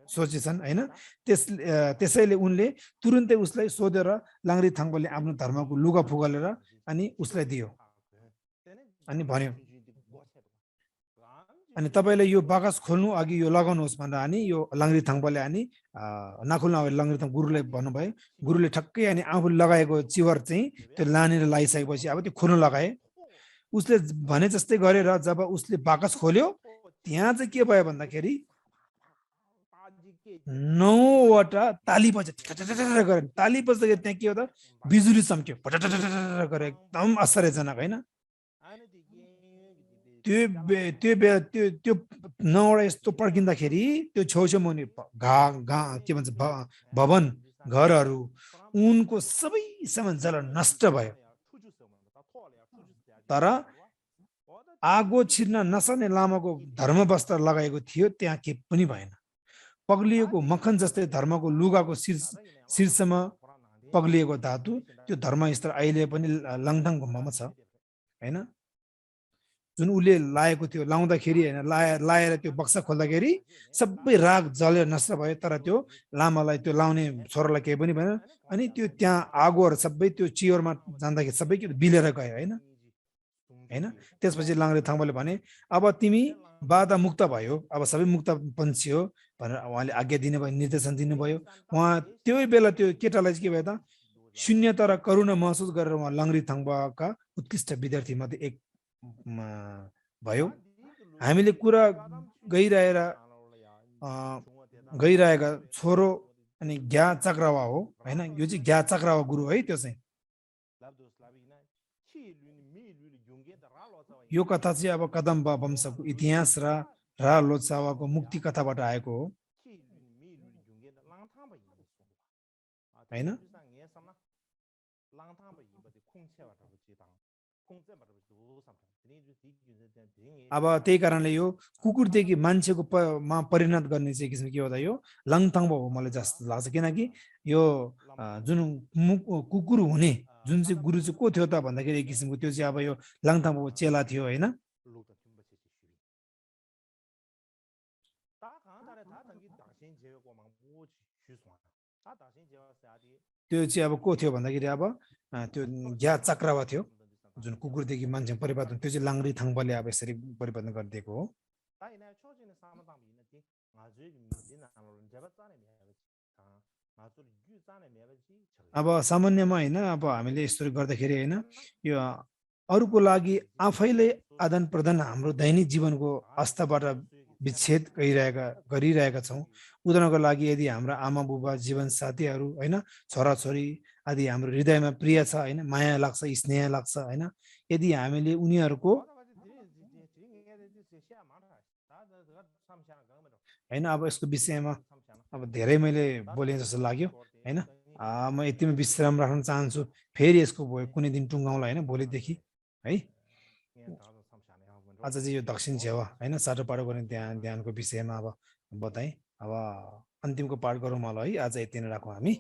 सोचेछन् होइन। त्यसैले उनले तुरुन्तै उसलाई सोधेर लाङ्री थाङले आफ्नो धर्मको लुगा फुगालेर अनि उसलाई दियो अनि भन्यो, अनि तपाईँले यो बाकस खोल्नु अघि यो लगाउनुहोस् भनेर अनि यो लाङ्री थाङले अनि नखोल्नु अगाडि लाङ्री थाङ गुरुलाई भन्नुभयो। गुरुले ठक्कै अनि आफूले लगाएको चिवर चाहिँ त्यो लानेर लगाइसकेपछि अब त्यो खोल्नु लगाए। उसले भने जस्तै गरेर जब उसले बाकस खोल्यो, त्यहाँ चाहिँ के भयो भन्दाखेरि 9वटा ताली बज्यो, गरे ताली बज्दाखेरि त्यहाँ के हो त बिजुली चम्क्यो, गरे एकदम आश्चर्यजनक होइन। त्यो 9वटा यस्तो पड्किँदाखेरि त्यो छेउछेउमा हुने के भन्छ भवन घरहरू उनको सबै सामान जल नष्ट भयो, तर आगो छिर्न नसक्ने लामाको धर्म वस्त्र लगाएको थियो, त्यहाँ के पनि भएन। पग्लिएको मक्खन जस्तै धर्मको लुगाको शीर्षमा पग्लिएको धातु, त्यो धर्मस्तर अहिले पनि लङथाङ गुम्बामा छ होइन। जुन उसले लाएको थियो, लाउँदाखेरि होइन, लाएर त्यो बक्सा खोल्दाखेरि सबै राग जलेर नष्ट भयो, तर त्यो लामालाई, त्यो लाउने छोरालाई केही पनि भएन। अनि त्यो त्यहाँ आगोहरू सबै त्यो चियरमा जाँदाखेरि सबै के बिलेर गयो होइन। त्यसपछि लाङ्रे थाङले भने अब तिमी बाधा मुक्त भयो, अब सबै मुक्त पन्छी हो भनेर उहाँले आज्ञा दिनुभयो, निर्देशन दिनुभयो। उहाँ त्यो बेला त्यो केटालाई के भयो त शून्य तर करुणा महसुस गरेर उहाँ लाङ्री थाङका उत्कृष्ट विद्यार्थी मध्ये एक भयो। हामीले कुरा गइरहेका छोरो अनि ज्ञा चक्रवा हो होइन, यो चाहिँ ज्ञा चक्रवा गुरु है। त्यो चाहिँ यो कथा चाहिँ अब कदम्ब वंशको इतिहास र लोत्सावाको मुक्ति कथाबाट आएको हो होइन। अब त्यही कारणले यो कुकुरदेखि मान्छेको परिणत गर्ने चाहिँ किसिम के हो त यो लङथाङ हो मलाई जस्तो लाग्छ। किनकि यो जुन कुकुर हुने जुन चाहिँ गुरु चाहिँ को थियो त भन्दाखेरि एक किसिमको त्यो चाहिँ अब यो लङथाङको चेला थियो होइन। त्यो चाहिँ अब को थियो भन्दाखेरि अब त्यो ज्ञा चक्रवा थियो, जुन कुकुरदेखि मान्छे परिवर्तन, त्यो चाहिँ लाङ्री थाङले अब यसरी परिवर्तन गरिदिएको हो। अब सामान्यमा होइन, अब हामीले यसरी गर्दाखेरि होइन, यो अरूको लागि आफैले आदान प्रदान हाम्रो दैनिक जीवनको अवस्थाबाट विच्छेद गरिरहेका छौँ। उदाहरणको लागि यदि हाम्रा आमा बुबा, जीवन साथीहरू होइन, छोराछोरी आदि हाम्रो हृदयमा प्रिय छ होइन, माया लाग्छ, स्नेह लाग्छ होइन, यदि हामीले उनीहरूको होइन, अब यसको विषयमा अब धेरै मैले बोले जस्तो लाग्यो होइन। म यतिमा विश्राम राख्न चाहन्छु, फेरि यसको कुनै दिन टुङ्गाउँला होइन भोलिदेखि है। आज चाहिँ यो दक्षिण छेवा होइन साटोपाटो गर्ने ध्यानको विषयमा अब बताएँ। अब अन्तिमको पाठ गरौँ होला है, आज यति नै राखौँ हामी।